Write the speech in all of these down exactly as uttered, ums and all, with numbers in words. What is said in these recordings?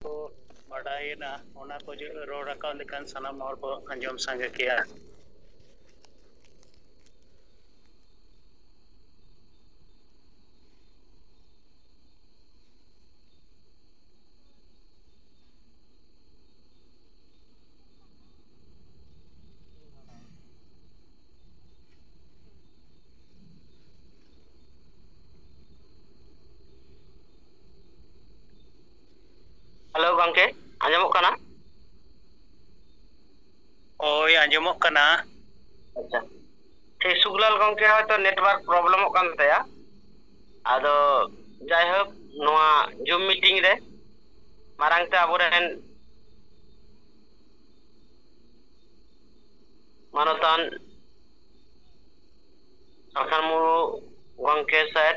ᱠᱚ ᱵᱟᱰᱟᱭᱮᱱᱟ, ᱚᱱᱟ ᱠᱚ ᱡᱩᱫᱤ ᱨᱚᱲ ᱨᱟᱠᱟᱵ ᱞᱮᱠᱷᱟᱱ ᱥᱟᱱᱟᱢ ᱦᱚᱲ ᱠᱚ ᱟᱸᱡᱚᱢ ᱥᱟᱸᱜᱮ ᱠᱮᱭᱟ᱾ ᱦᱮᱞᱳ ᱜᱚᱝᱠᱮ, ᱟᱸᱡᱚᱢᱚᱜ ᱠᱟᱱᱟ? ᱦᱳᱭ, ᱟᱸᱡᱚᱢᱚᱜ ᱠᱟᱱᱟ᱾ ᱟᱪᱪᱷᱟ, ᱴᱷᱤᱠ, ᱥᱩᱠᱞᱟᱞ ᱜᱚᱝᱠᱮ ᱦᱚᱭᱛᱚ network problemᱚᱜ ᱠᱟᱱ ᱛᱟᱭᱟ᱾ ᱟᱫᱚ ᱡᱟᱭᱦᱳᱠ, ᱱᱚᱣᱟ Zoom meeting ᱨᱮ ᱢᱟᱨᱟᱝ ᱛᱮ ᱟᱵᱚᱨᱮᱱ ᱢᱟᱱᱚᱛᱟᱱ ᱥᱟᱞᱠᱷᱟᱱ ᱢᱩᱨᱢᱩ ᱜᱚᱝᱠᱮ ᱥᱮᱨ,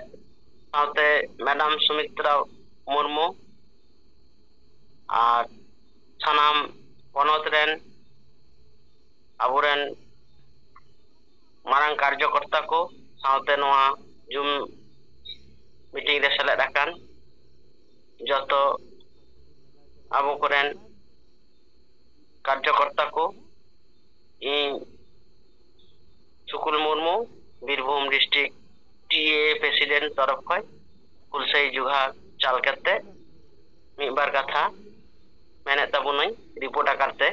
ᱥᱟᱶᱛᱮ ᱢᱮᱰᱟᱢ ᱥᱩᱢᱤᱛᱨᱟ ᱢᱩᱨᱢᱩ, ᱟᱨ ᱥᱟᱱᱟᱢ ᱯᱚᱱᱚᱛ ᱨᱮᱱ ᱟᱵᱚᱨᱮᱱ ᱢᱟᱨᱟᱝ ᱠᱟᱨᱡᱚᱠᱚᱨᱛᱟ ᱠᱚ, ᱥᱟᱶᱛᱮ ᱱᱚᱣᱟ Zoom meeting ᱨᱮ ᱥᱮᱞᱮᱫ ᱟᱠᱟᱱ ᱡᱚᱛᱚ ᱟᱵᱚ ᱠᱚᱨᱮᱱ ᱠᱟᱨᱡᱚᱠᱚᱨᱛᱟ ᱠᱚ, ᱤᱧ Sukul Murmu, Birbhum district T A A president ᱛᱚᱨᱚᱯ ᱠᱷᱚᱱ ᱦᱩᱞᱥᱟᱹᱭ ᱡᱚᱦᱟᱨ ᱪᱟᱞ ᱠᱟᱛᱮ ᱢᱤᱫ ᱵᱟᱨ ᱠᱟᱛᱷᱟ ᱢᱮᱱᱮᱫ ᱛᱟᱵᱚᱱᱟᱹᱧ report ᱟᱠᱟᱨ ᱛᱮ᱾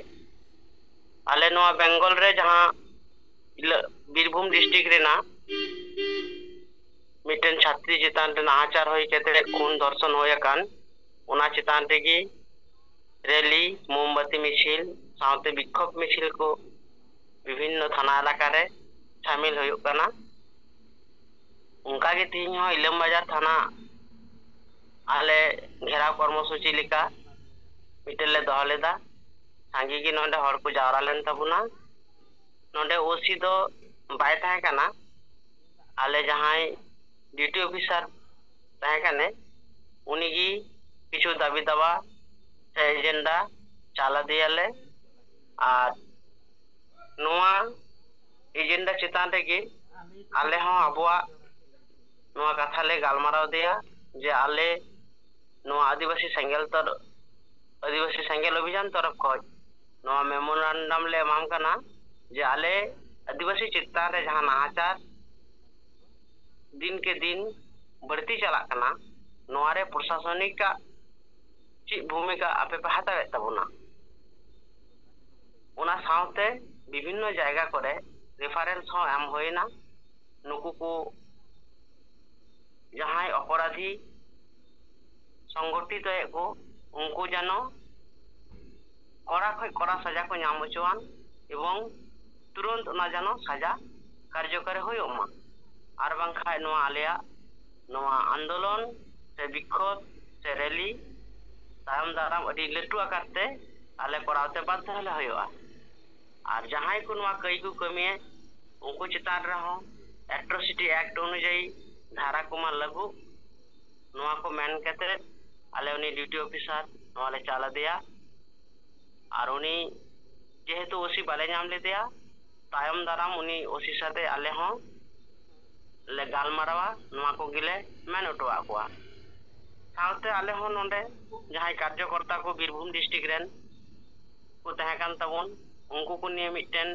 ᱟᱞᱮ ᱱᱚᱣᱟ ᱵᱮᱝᱜᱚᱞ ᱨᱮ ᱡᱟᱦᱟᱸ ᱦᱤᱞᱳᱜ ᱵᱤᱨᱵᱷᱩᱢ district ᱨᱮᱱᱟᱜ ᱢᱤᱫᱴᱮᱱ ᱪᱷᱟᱛᱨᱤ ᱪᱮᱛᱟᱱ ᱨᱮ ᱱᱟᱦᱟᱪᱟᱨ ᱦᱩᱭ ᱠᱟᱛᱮ ᱠᱷᱩᱱ ᱫᱷᱚᱨᱥᱚᱱ ᱦᱩᱭ ᱟᱠᱟᱱ, ᱚᱱᱟ ᱪᱮᱛᱟᱱ ᱨᱮᱜᱮ rally, ᱢᱳᱢᱵᱟᱛᱤ ᱢᱤᱪᱷᱤᱞ ᱥᱟᱶᱛᱮ ᱵᱤᱠᱠᱷᱳᱵ ᱢᱤᱪᱷᱤᱞ ᱠᱚ ᱵᱤᱵᱷᱤᱱᱱᱚ ᱛᱷᱟᱱᱟ ᱮᱞᱟᱠᱟ ᱨᱮ ᱥᱟᱢᱤᱞ ᱦᱩᱭᱩᱜ ᱠᱟᱱᱟ᱾ ᱚᱱᱠᱟᱜᱮ ᱛᱮᱦᱮᱧ ᱦᱚᱸ ᱤᱞᱟᱢ ᱵᱟᱡᱟᱨ ᱛᱷᱟᱱᱟ ᱟᱞᱮ ᱜᱷᱮᱨᱟᱣ ᱠᱚᱨᱢᱚᱥᱩᱪᱤ ᱞᱮᱠᱟ ᱢᱤᱫᱴᱮᱱ ᱞᱮ ᱫᱚᱦᱚ ᱞᱮᱫᱟ᱾ ᱥᱟᱸᱜᱮ ᱜᱮ ᱱᱚᱰᱮ ᱦᱚᱲ ᱠᱚ ᱡᱟᱣᱨᱟ ᱞᱮᱱ ᱛᱟᱵᱚᱱᱟ᱾ ᱱᱚᱰᱮ O C ᱫᱚ ᱵᱟᱭ ᱛᱟᱦᱮᱸ ᱠᱟᱱᱟ, ᱟᱞᱮ ᱡᱟᱦᱟᱸᱭ duty officer ᱛᱟᱦᱮᱸ ᱠᱟᱱᱟᱭ, ᱩᱱᱤᱜᱮ ᱠᱤᱪᱷᱩ ᱫᱟᱹᱵᱤ ᱫᱟᱣᱟ ᱥᱮ agenda ᱪᱟᱞ ᱟᱫᱮᱭᱟᱞᱮ᱾ ᱟᱨ ᱱᱚᱣᱟ agenda ᱪᱮᱛᱟᱱ ᱨᱮᱜᱮ ᱟᱞᱮ ᱦᱚᱸ ᱟᱵᱚᱣᱟᱜ ᱱᱚᱣᱟ ᱠᱟᱛᱷᱟ ᱞᱮ ᱜᱟᱞᱢᱟᱨᱟᱣ ᱟᱫᱮᱭᱟ ᱡᱮ ᱟᱞᱮ ᱱᱚᱣᱟ ᱟᱹᱫᱤᱵᱟᱹᱥᱤ ᱥᱮᱸᱜᱮᱞ ᱛᱚᱨ ᱟᱹᱫᱤᱵᱟᱹᱥᱤ ᱥᱮᱸᱜᱮᱞ ᱚᱵᱷᱤᱡᱟᱱ ᱛᱚᱨᱚᱯ ᱠᱷᱚᱱ ᱱᱚᱣᱟ ᱢᱮᱢᱳᱨᱟᱱᱰᱟᱢ ᱞᱮ ᱮᱢᱟᱢ ᱠᱟᱱᱟ ᱡᱮ ᱟᱞᱮ ᱟᱹᱫᱤᱵᱟᱹᱥᱤ ᱪᱮᱛᱟᱱ ᱨᱮ ᱡᱟᱦᱟᱸ ᱱᱟᱦᱟᱪᱟᱨ ᱫᱤᱱ ᱠᱮ ᱫᱤᱱ ᱵᱟᱹᱲᱛᱤ ᱪᱟᱞᱟᱜ ᱠᱟᱱᱟ, ᱱᱚᱣᱟ ᱨᱮ ᱯᱨᱚᱥᱟᱥᱚᱱᱤᱠᱟᱜ ᱪᱮᱫ ᱵᱷᱩᱢᱤᱠᱟ ᱟᱯᱮ ᱯᱮ ᱦᱟᱛᱟᱣᱮᱫ ᱛᱟᱵᱚᱱᱟ? ᱚᱱᱟ ᱥᱟᱶᱛᱮ ᱵᱤᱵᱷᱤᱱᱱᱚ ᱡᱟᱭᱜᱟ ᱠᱚᱨᱮ ᱨᱮᱯᱷᱟᱨᱮᱱᱥ ᱦᱚᱸ ᱮᱢ ᱦᱩᱭᱮᱱᱟ᱾ ᱱᱩᱠᱩ ᱠᱚ ᱡᱟᱦᱟᱸᱭ ᱚᱯᱚᱨᱟᱫᱷᱤ ᱥᱚᱝᱜᱚᱴᱷᱤᱛᱚᱭᱮᱫ ᱠᱚ, ᱩᱱᱠᱩ ᱡᱮᱱᱚ ᱠᱚᱲᱟ ᱠᱷᱚᱱ ᱠᱚᱲᱟ ᱥᱟᱡᱟ ᱠᱚ ᱧᱟᱢ ᱦᱚᱪᱚᱣᱟᱱ ᱮᱵᱚᱝ ᱛᱩᱨᱟᱹᱱᱛ ᱚᱱᱟ ᱡᱮᱱᱚ ᱥᱟᱡᱟ ᱠᱟᱨᱡᱚᱠᱟᱨᱤ ᱦᱩᱭᱩᱜ ᱢᱟ, ᱟᱨ ᱵᱟᱝᱠᱷᱟᱱ ᱱᱚᱣᱟ ᱟᱞᱮᱭᱟᱜ ᱱᱚᱣᱟ ᱟᱱᱫᱳᱞᱚᱱ ᱥᱮ ᱵᱤᱠᱠᱷᱳᱵ ᱥᱮ ᱨᱮᱞᱤ ᱛᱟᱭᱚᱢ ᱫᱟᱨᱟᱢ ᱟᱹᱰᱤ ᱞᱟᱹᱴᱩ ᱟᱠᱟᱨ ᱛᱮ ᱟᱞᱮ ᱠᱚᱨᱟᱣ ᱛᱮ ᱵᱟᱫᱽᱫᱷᱚ ᱞᱮ ᱦᱩᱭᱩᱜᱼᱟ᱾ ᱟᱨ ᱡᱟᱦᱟᱸᱭ ᱠᱚ ᱱᱚᱣᱟ ᱠᱟᱹᱭ ᱠᱚ ᱠᱟᱹᱢᱤᱭᱟ, ᱩᱱᱠᱩ ᱪᱮᱛᱟᱱ ᱨᱮᱦᱚᱸ ᱮᱴᱨᱚᱥᱤᱴᱤ ᱮᱠᱴ ᱚᱱᱩᱡᱟᱭᱤ ᱫᱷᱟᱨᱟ ᱠᱚᱢᱟ ᱞᱟᱹᱜᱩ᱾ ᱱᱚᱣᱟ ᱠᱚ ᱢᱮᱱ ᱠᱟᱛᱮ ᱟᱞᱮ ᱩᱱᱤ ᱰᱤᱭᱩᱴᱤ ᱚᱯᱷᱤᱥᱟᱨ ᱱᱚᱣᱟ ᱞᱮ ᱪᱟᱞ ᱟᱫᱮᱭᱟ᱾ ᱟᱨ ᱩᱱᱤ ᱡᱮᱦᱮᱛᱩ ᱳᱥᱤ ᱵᱟᱞᱮ ᱧᱟᱢ ᱞᱮᱫᱮᱭᱟ, ᱛᱟᱭᱚᱢ ᱫᱟᱨᱟᱢ ᱩᱱᱤ ᱳᱥᱤ ᱥᱟᱛᱮ ᱟᱞᱮ ᱦᱚᱸ ᱞᱮ ᱜᱟᱞᱢᱟᱨᱟᱣᱟ, ᱱᱚᱣᱟ ᱠᱚᱜᱮᱞᱮ ᱢᱮᱱ ᱦᱚᱴᱚᱣᱟᱜ ᱠᱚᱣᱟ᱾ ᱥᱟᱶᱛᱮ ᱟᱞᱮ ᱦᱚᱸ ᱱᱚᱰᱮ ᱡᱟᱦᱟᱸᱭ ᱠᱟᱨᱡᱚᱠᱚᱨᱛᱟ ᱠᱚ ᱵᱤᱨᱵᱷᱩᱢ ᱰᱤᱥᱴᱨᱤᱠᱴ ᱨᱮᱱ ᱠᱚ ᱛᱟᱦᱮᱸ ᱠᱟᱱ ᱛᱟᱵᱚᱱ, ᱩᱱᱠᱩ ᱠᱚ ᱱᱤᱭᱮ ᱢᱤᱫᱴᱮᱱ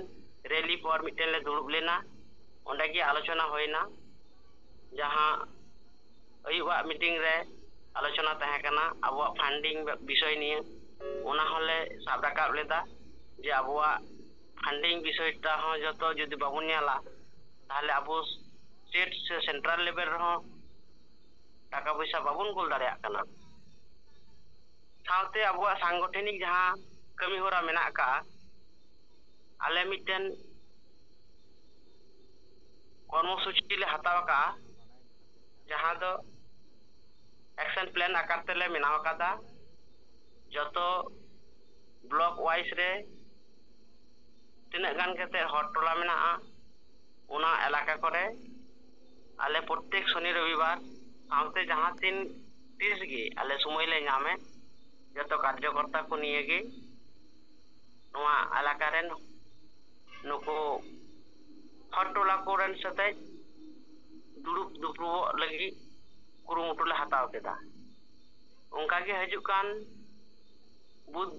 ᱨᱮᱞᱤ ᱯᱚᱨ ᱢᱤᱫᱴᱮᱱ ᱞᱮ ᱫᱩᱲᱩᱵ ᱞᱮᱱᱟ᱾ ᱚᱸᱰᱮ ᱜᱮ ᱟᱞᱳᱪᱚᱱᱟ ᱦᱩᱭᱱᱟ, ᱡᱟᱦᱟᱸ ᱟᱹᱭᱩᱵᱟᱜ ᱢᱤᱴᱤᱝ ᱨᱮ ᱟᱞᱳᱪᱚᱱᱟ ᱛᱟᱦᱮᱸ ᱠᱟᱱᱟ ᱟᱵᱚᱣᱟᱜ ᱯᱷᱟᱱᱰᱤᱝ ᱵᱤᱥᱚᱭ ᱱᱤᱭᱮ᱾ ᱚᱱᱟ ᱦᱚᱸᱞᱮ ᱥᱟᱵ ᱨᱟᱠᱟᱵ ᱞᱮᱫᱟ ᱡᱮ ᱟᱵᱚᱣᱟᱜ ᱯᱷᱟᱱᱰᱤᱝ ᱵᱤᱥᱚᱭᱴᱟ ᱦᱚᱸ ᱡᱚᱛᱚ ᱡᱩᱫᱤ ᱵᱟᱵᱚᱱ ᱧᱮᱞᱟ, ᱛᱟᱦᱚᱞᱮ ᱟᱵᱚ ᱥᱴᱮᱴ ᱥᱮ ᱥᱮᱱᱴᱨᱟᱞ ᱞᱮᱵᱮᱞ ᱨᱮᱦᱚᱸ ᱴᱟᱠᱟ ᱯᱚᱭᱥᱟ ᱵᱟᱵᱚᱱ ᱠᱩᱞ ᱫᱟᱲᱮᱭᱟᱜ ᱠᱟᱱᱟ᱾ ᱥᱟᱶᱛᱮ ᱟᱵᱚᱣᱟᱜ ᱥᱟᱝᱜᱚᱴᱷᱚᱱᱤᱠ ᱡᱟᱦᱟᱸ ᱠᱟᱹᱢᱤ ᱦᱚᱨᱟ ᱢᱮᱱᱟᱜ ᱟᱠᱟᱫᱼᱟ, ᱟᱞᱮ ᱢᱤᱫᱴᱮᱱ ᱠᱚᱨᱢᱚᱥᱩᱪᱤ ᱞᱮ ᱦᱟᱛᱟᱣ ᱟᱠᱟᱫᱼᱟ, ᱡᱟᱦᱟᱸ ᱫᱚ ᱮᱠᱥᱮᱱ ᱯᱞᱮᱱ ᱟᱠᱟᱨ ᱛᱮᱞᱮ ᱵᱮᱱᱟᱣ ᱟᱠᱟᱫᱟ᱾ ᱡᱚᱛᱚ ᱵᱞᱚᱠ ᱣᱟᱭᱤᱡ ᱨᱮ ᱛᱤᱱᱟᱹᱜ ᱜᱟᱱ ᱠᱟᱛᱮ ᱦᱚᱲ ᱴᱚᱞᱟ ᱢᱮᱱᱟᱜᱼᱟ, ᱚᱱᱟ ᱮᱞᱟᱠᱟ ᱠᱚᱨᱮ ᱟᱞᱮ ᱯᱨᱚᱛᱛᱮᱠ ᱥᱚᱱᱤ ᱨᱚᱵᱤᱵᱟᱨ ᱥᱟᱶᱛᱮ ᱡᱟᱦᱟᱸ ᱛᱤᱱ ᱛᱤᱥ ᱜᱮ ᱟᱞᱮ ᱥᱚᱢᱚᱭ ᱞᱮ ᱧᱟᱢᱮᱫ, ᱡᱚᱛᱚ ᱠᱟᱨᱡᱚᱠᱚᱨᱛᱟ ᱠᱚ ᱱᱤᱭᱮ ᱜᱮ ᱱᱚᱣᱟ ᱮᱞᱟᱠᱟ ᱨᱮᱱ ᱱᱩᱠᱩ ᱦᱚᱲ ᱴᱚᱞᱟ ᱠᱚᱨᱮᱱ ᱥᱟᱛᱮ ᱫᱩᱲᱩᱵ ᱫᱩᱯᱲᱩᱵᱚᱜ ᱞᱟᱹᱜᱤᱫ ᱠᱩᱨᱩᱢᱩᱴᱩ ᱞᱮ ᱦᱟᱛᱟᱣ ᱠᱮᱫᱟ᱾ ᱚᱱᱠᱟ ᱜᱮ ᱦᱤᱡᱩᱜ ᱠᱟᱱ ᱵᱩᱫᱷ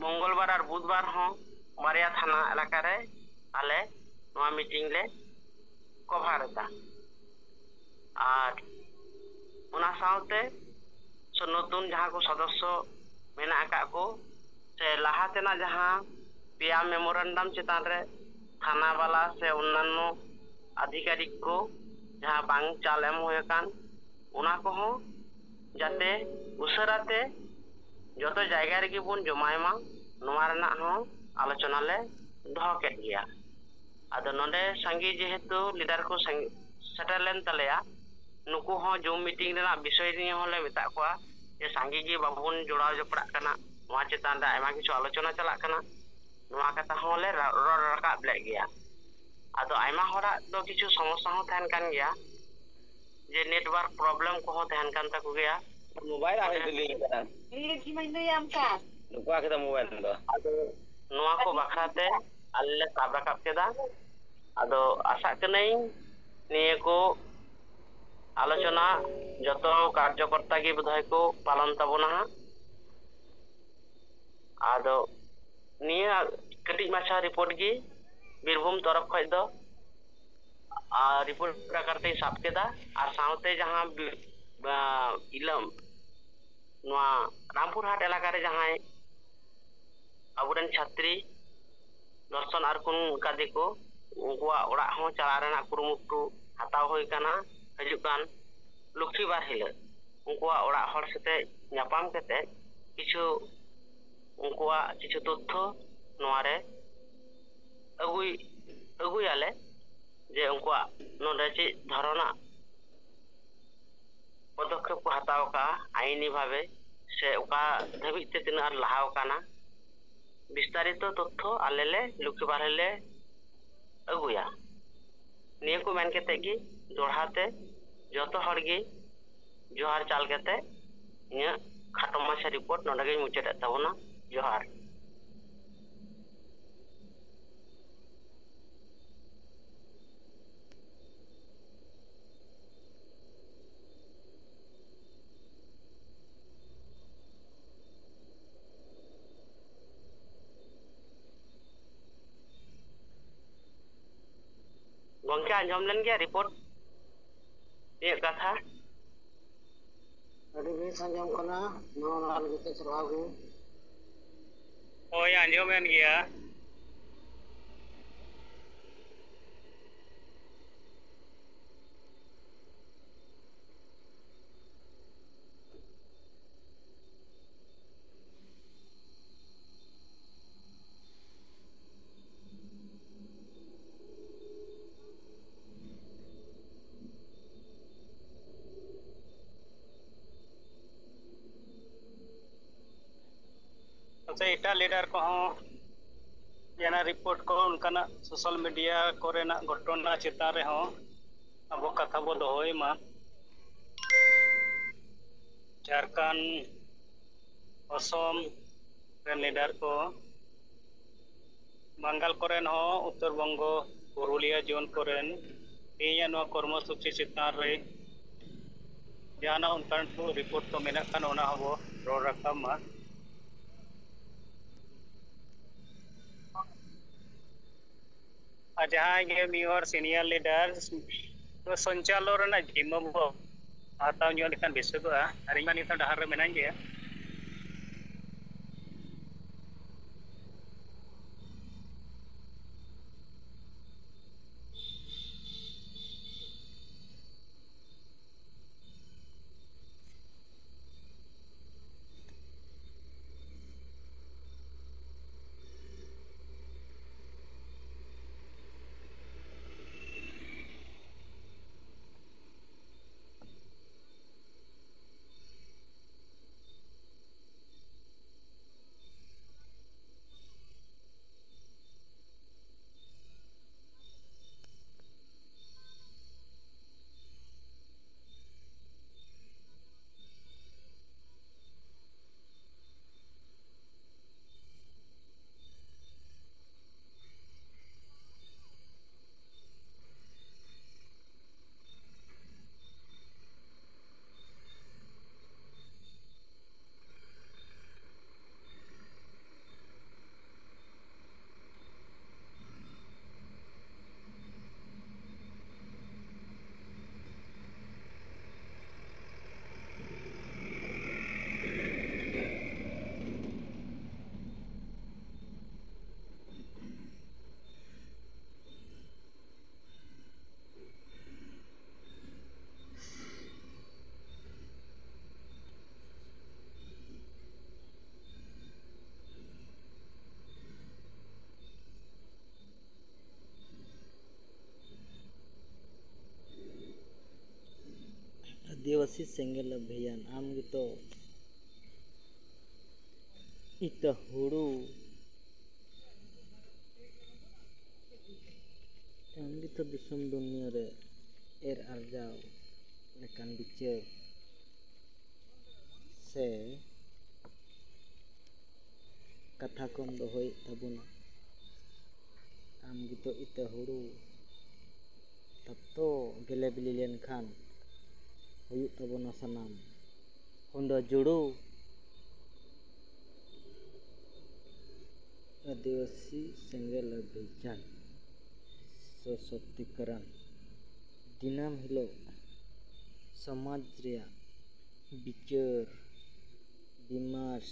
ᱢᱚᱝᱜᱚᱞ ᱵᱟᱨ ᱟᱨ ᱵᱩᱫᱷ ᱵᱟᱨ ᱦᱚᱸ ᱵᱟᱨᱭᱟ ᱛᱷᱟᱱᱟ ᱮᱞᱟᱠᱟ ᱨᱮ ᱟᱞᱮ ᱱᱚᱣᱟ ᱢᱤᱴᱤᱝ ᱞᱮ ᱠᱚᱵᱷᱟᱨ ᱮᱫᱟ᱾ ᱟᱨ ᱚᱱᱟ ᱥᱟᱶᱛᱮ ᱥᱚ-, ᱱᱚᱛᱩᱱ ᱡᱟᱦᱟᱸ ᱠᱚ ᱥᱚᱫᱚᱥᱥᱚ ᱢᱮᱱᱟᱜ ᱟᱠᱟᱫ ᱠᱚ, ᱥᱮ ᱞᱟᱦᱟ ᱛᱮᱱᱟᱜ ᱡᱟᱦᱟᱸ ᱯᱮᱭᱟ ᱢᱮᱢᱳᱨᱮᱱᱰᱟᱢ ᱪᱮᱛᱟᱱ ᱨᱮ ᱛᱷᱟᱱᱟ ᱵᱟᱞᱟ ᱥᱮ ᱚᱱᱱᱟᱱᱱᱚ ᱟᱫᱷᱤᱠᱟᱨᱤᱠ ᱠᱚ ᱡᱟᱦᱟᱸ ᱵᱟᱝ ᱪᱟᱞ ᱮᱢ ᱦᱩᱭ ᱟᱠᱟᱱ, ᱚᱱᱟ ᱠᱚᱦᱚᱸ ᱡᱟᱛᱮ ᱩᱥᱟᱹᱨᱟ ᱛᱮ ᱡᱚᱛᱚ ᱡᱟᱭᱜᱟ ᱨᱮᱜᱮ ᱵᱚᱱ ᱡᱚᱢᱟᱭ ᱢᱟ, ᱱᱚᱣᱟ ᱨᱮᱱᱟᱜ ᱦᱚᱸ ᱟᱞᱳᱪᱚᱱᱟ ᱞᱮ ᱫᱚᱦᱚ ᱠᱮᱫ ᱜᱮᱭᱟ᱾ ᱟᱫᱚ ᱱᱚᱰᱮ ᱥᱟᱸᱜᱮ ᱡᱮᱦᱮᱛᱩ ᱞᱤᱰᱟᱨ ᱠᱚ ᱥᱟᱸᱜᱮ ᱥᱮᱴᱮᱨ ᱞᱮᱱ ᱛᱟᱞᱮᱭᱟ, ᱱᱩᱠᱩ ᱦᱚᱸ ᱡᱩᱢ ᱢᱤᱴᱤᱝ ᱨᱮᱱᱟᱜ ᱵᱤᱥᱚᱭ ᱱᱤᱭᱮ ᱦᱚᱸᱞᱮ ᱢᱮᱛᱟᱜ ᱠᱚᱣᱟ ᱡᱮ ᱥᱟᱸᱜᱮ ᱜᱮ ᱵᱟᱵᱚᱱ ᱡᱚᱲᱟᱣ ᱡᱚᱯᱲᱟᱜ ᱠᱟᱱᱟ, ᱱᱚᱣᱟ ᱪᱮᱛᱟᱱ ᱨᱮ ᱟᱭᱢᱟ ᱠᱤᱪᱷᱩ ᱟᱞᱳᱪᱚᱱᱟ ᱪᱟᱞᱟᱜ ᱠᱟᱱᱟ, ᱱᱚᱣᱟ ᱠᱟᱛᱷᱟ ᱦᱚᱸᱞᱮ ᱨᱟ-, ᱨᱚᱲ ᱨᱟᱠᱟᱵ ᱞᱮᱫ ᱜᱮᱭᱟ᱾ ᱟᱫᱚ ᱟᱭᱢᱟ ᱦᱚᱲᱟᱜ ᱫᱚ ᱠᱤᱪᱷᱩ ᱥᱚᱢᱚᱥᱥᱟ ᱦᱚᱸ ᱛᱟᱦᱮᱱ ᱠᱟᱱ ᱜᱮᱭᱟ, ᱡᱮ network problem ᱠᱚᱦᱚᱸ ᱛᱟᱦᱮᱱ ᱠᱟᱱ ᱛᱟᱠᱚ ᱜᱮᱭᱟ᱾ ᱢᱳᱵᱟᱭᱤᱞ ᱟᱨ ᱚᱸᱰᱮ ᱦᱤᱫᱤᱞᱤᱧ ᱠᱟᱱᱟ᱾ ᱤᱧ ᱨᱮ ᱡᱤᱢᱟᱹᱧ ᱞᱟᱹᱭᱟᱢ ᱠᱟᱱ᱾ ᱱᱩᱠᱩᱣᱟᱜ ᱠᱮᱫᱟ ᱢᱳᱵᱟᱭᱤᱞ ᱫᱚ᱾ ᱟᱫᱚ ᱱᱚᱣᱟ ᱠᱚ ᱵᱟᱠᱷᱨᱟ ᱛᱮ ᱟᱞᱮ ᱞᱮ ᱥᱟᱵ ᱨᱟᱠᱟᱵ ᱠᱮᱫᱟ᱾ ᱟᱫᱚ ᱟᱥᱟᱜ ᱠᱟᱹᱱᱟᱹᱧ ᱱᱤᱭᱟᱹ ᱠᱚ ᱟᱞᱳᱪᱚᱱᱟ ᱡᱚᱛᱚ ᱠᱟᱨᱡᱚᱠᱚᱨᱛᱟ ᱜᱮ ᱵᱳᱫᱷᱚᱭ ᱠᱚ ᱯᱟᱞᱚᱱ ᱛᱟᱵᱚᱱᱟ ᱦᱟᱸᱜ᱾ ᱟᱫᱚ ᱱᱤᱭᱟᱹ ᱠᱟᱹᱴᱤᱡ ᱢᱟᱪᱷᱟ ᱨᱤᱯᱳᱨᱴ ᱜᱮ ᱵᱤᱨᱵᱷᱩᱢ ᱛᱚᱨᱚᱯ ᱠᱷᱚᱡ ᱫᱚ, ᱟᱨ ᱨᱤᱯᱳᱨᱴ ᱟᱠᱟᱨ ᱛᱮᱧ ᱥᱟᱵ ᱠᱮᱫᱟ᱾ ᱟᱨ ᱥᱟᱶᱛᱮ ᱡᱟᱦᱟᱸ ᱵᱤ-, ᱵᱟ-, ᱤᱞᱟᱹᱢ, ᱱᱚᱣᱟ ᱨᱟᱢᱯᱩᱨ ᱦᱟᱴ ᱮᱞᱟᱠᱟ ᱨᱮ ᱡᱟᱦᱟᱸᱭ ᱟᱵᱚᱨᱮᱱ ᱪᱷᱟᱛᱨᱤ ᱫᱚᱨᱥᱚᱱ ᱟᱨ ᱠᱩᱱ ᱠᱟᱫᱮ ᱠᱚ, ᱩᱱᱠᱩᱣᱟᱜ ᱚᱲᱟᱜ ᱦᱚᱸ ᱪᱟᱞᱟᱜ ᱨᱮᱱᱟᱜ ᱠᱩᱨᱩᱢᱩᱴᱩ ᱦᱟᱛᱟᱣ ᱦᱩᱭ ᱠᱟᱱᱟ᱾ ᱦᱤᱡᱩᱜ ᱠᱟᱱ ᱞᱚᱠᱠᱷᱤ ᱵᱟᱨ ᱦᱤᱞᱳᱜ ᱩᱱᱠᱩᱣᱟᱜ ᱚᱲᱟᱜ ᱦᱚᱲ ᱥᱟᱛᱮ ᱧᱟᱯᱟᱢ ᱠᱟᱛᱮ ᱠᱤᱪᱷᱩ ᱩᱱᱠᱩᱣᱟᱜ ᱠᱤᱪᱷᱩ ᱛᱚᱛᱛᱷᱚ ᱱᱚᱣᱟ ᱨᱮ ᱟᱹᱜᱩᱭ, ᱟᱹᱜᱩᱭᱟᱞᱮ ᱡᱮ ᱩᱱᱠᱩᱣᱟᱜ ᱱᱚᱰᱮ ᱪᱮᱫ ᱫᱷᱚᱨᱚᱱᱟᱜ ᱯᱚᱫᱚᱠᱷᱮᱯ ᱠᱚ ᱦᱟᱛᱟᱣ ᱟᱠᱟᱫᱼᱟ ᱟᱭᱤᱱᱤ ᱵᱷᱟᱵᱮ, ᱥᱮ ᱚᱠᱟ ᱫᱷᱟᱹᱵᱤᱡ ᱛᱮ ᱛᱤᱱᱟᱹᱜ ᱟᱸᱴ ᱞᱟᱦᱟᱣ ᱟᱠᱟᱱᱟ, ᱵᱤᱥᱛᱟᱨᱤᱛᱚ ᱛᱚᱛᱛᱷᱚ ᱟᱞᱮ ᱞᱮ ᱞᱚᱠᱠᱷᱤ ᱵᱟᱨ ᱦᱤᱞᱳᱜ ᱞᱮ ᱟᱹᱜᱩᱭᱟ᱾ ᱱᱤᱭᱟᱹ ᱠᱚ ᱢᱮᱱ ᱠᱟᱛᱮ ᱜᱮ ᱫᱚᱦᱲᱟ ᱛᱮ ᱡᱚᱛᱚ ᱦᱚᱲ ᱜᱮ ᱡᱚᱦᱟᱨ ᱪᱟᱞ ᱠᱟᱛᱮ ᱤᱧᱟᱹᱜ ᱠᱷᱟᱴᱚ ᱢᱟᱪᱷᱟ ᱨᱤᱯᱳᱨᱴ ᱱᱚᱰᱮ ᱜᱤᱧ ᱢᱩᱪᱟᱹᱫᱮᱫ ᱛᱟᱵᱚᱱᱟ᱾ ᱡᱚᱦᱟᱨ᱾ ᱜᱚᱢᱠᱮ, ᱟᱸᱡᱚᱢ ᱞᱮᱱ ᱜᱮᱭᱟ ᱨᱤᱯᱳᱨᱴ ᱨᱮᱭᱟᱜ ᱠᱟᱛᱷᱟ? ᱟᱹᱰᱤ ᱵᱮᱥ ᱟᱸᱡᱚᱢ ᱠᱟᱱᱟ, ᱱᱚᱣᱟ ᱞᱟᱹᱜᱤᱫ ᱛᱮ ᱥᱟᱨᱦᱟᱣ ᱜᱮ᱾ ᱦᱳᱭ, ᱟᱸᱡᱚᱢᱮᱱ ᱜᱮᱭᱟ᱾ ᱥᱮ ᱮᱴᱟᱜ ᱞᱤᱰᱟᱨ ᱠᱚᱦᱚᱸ ᱡᱟᱦᱟᱱᱟᱜ ᱨᱤᱯᱳᱨᱴ ᱠᱚ, ᱚᱱᱠᱟᱱᱟᱜ ᱥᱳᱥᱟᱞ ᱢᱤᱰᱤᱭᱟ ᱠᱚᱨᱮᱱᱟᱜ ᱜᱷᱚᱴᱚᱱᱟ ᱪᱮᱛᱟᱱ ᱨᱮᱦᱚᱸ ᱟᱵᱚ ᱠᱟᱛᱷᱟ ᱵᱚ ᱫᱚᱦᱚᱭ ᱢᱟ᱾ ᱡᱷᱟᱲᱠᱷᱚᱸᱰ, ᱚᱥᱚᱢ ᱨᱮᱱ ᱞᱤᱰᱟᱨ ᱠᱚ, ᱵᱟᱝᱜᱟᱞ ᱠᱚᱨᱮᱱ ᱦᱚᱸ, ᱩᱛᱛᱚᱨ ᱵᱚᱝᱜᱚ, ᱯᱩᱨᱩᱞᱤᱭᱟ ᱡᱳᱱ ᱠᱚᱨᱮᱱ, ᱛᱮᱦᱮᱧᱟᱜ ᱱᱚᱣᱟ ᱠᱚᱨᱢᱚ ᱥᱩᱪᱤ ᱪᱮᱛᱟᱱ ᱨᱮ ᱡᱟᱦᱟᱱᱟᱜ ᱚᱱᱠᱟᱱ ᱠᱚ ᱨᱤᱯᱳᱨᱴ ᱠᱚ ᱢᱮᱱᱟᱜ ᱠᱷᱟᱱ, ᱚᱱᱟ ᱦᱚᱸᱵᱚ ᱨᱚᱲ ᱨᱟᱠᱟᱵ ᱢᱟ᱾ ᱟᱨ ᱡᱟᱦᱟᱸᱭ ᱜᱮ ᱢᱤᱫ ᱦᱚᱲ ᱥᱤᱱᱤᱭᱟᱨ ᱞᱤᱰᱟᱨ ᱥᱚᱧᱪᱟᱞᱚᱱ ᱨᱮᱱᱟᱜ ᱡᱤᱢᱢᱟᱹ ᱵᱚ ᱦᱟᱛᱟᱣ ᱧᱚᱜ ᱞᱮᱠᱷᱟᱱ ᱵᱮᱥᱚᱜᱚᱜᱼᱟ᱾ ᱟᱨ ᱤᱧ ᱢᱟ ᱱᱤᱛ ᱦᱚᱸ ᱰᱟᱦᱟᱨ ᱨᱮ ᱢᱮᱱᱟᱹᱧ ᱜᱮᱭᱟ᱾ ᱟᱹᱫᱤᱵᱟᱹᱥᱤ ᱥᱮᱸᱜᱮᱞ ᱚᱵᱷᱤᱭᱟᱱ, ᱟᱢ ᱜᱮᱛᱚ ᱤᱛᱟᱹ ᱦᱩᱲᱩ, ᱟᱢ ᱜᱮᱛᱚ ᱫᱤᱥᱚᱢ ᱫᱩᱱᱤᱭᱟᱹ ᱨᱮ ᱮᱨ ᱟᱨᱡᱟᱣ ᱞᱮᱠᱟᱱ ᱵᱤᱪᱟᱹᱨ ᱥᱮ ᱠᱟᱛᱷᱟ ᱠᱚᱢ ᱫᱚᱦᱚᱭᱮᱫ ᱛᱟᱵᱚᱱᱟ᱾ ᱟᱢ ᱜᱮᱛᱚ ᱤᱛᱟᱹ ᱦᱩᱲᱩ, ᱛᱟᱛᱚ ᱜᱮᱞᱮ ᱵᱤᱞᱤ ᱞᱮᱱᱠᱷᱟᱱ ᱦᱩᱭᱩᱜ ᱛᱟᱵᱚᱱᱟ ᱥᱟᱱᱟᱢ ᱦᱩᱰᱟᱹ ᱡᱩᱲᱩ᱾ ᱟᱹᱫᱤᱵᱟᱹᱥᱤ ᱥᱮᱸᱜᱮᱞ ᱚᱵᱷᱤᱡᱟᱱ ᱥᱚᱥᱚᱠᱛᱤᱠᱚᱨᱚᱱ᱾ ᱫᱤᱱᱟᱹᱢ ᱦᱤᱞᱳᱜ ᱥᱚᱢᱟᱡᱽ ᱨᱮᱭᱟᱜ ᱵᱤᱪᱟᱹᱨ ᱵᱤᱢᱟᱨᱥ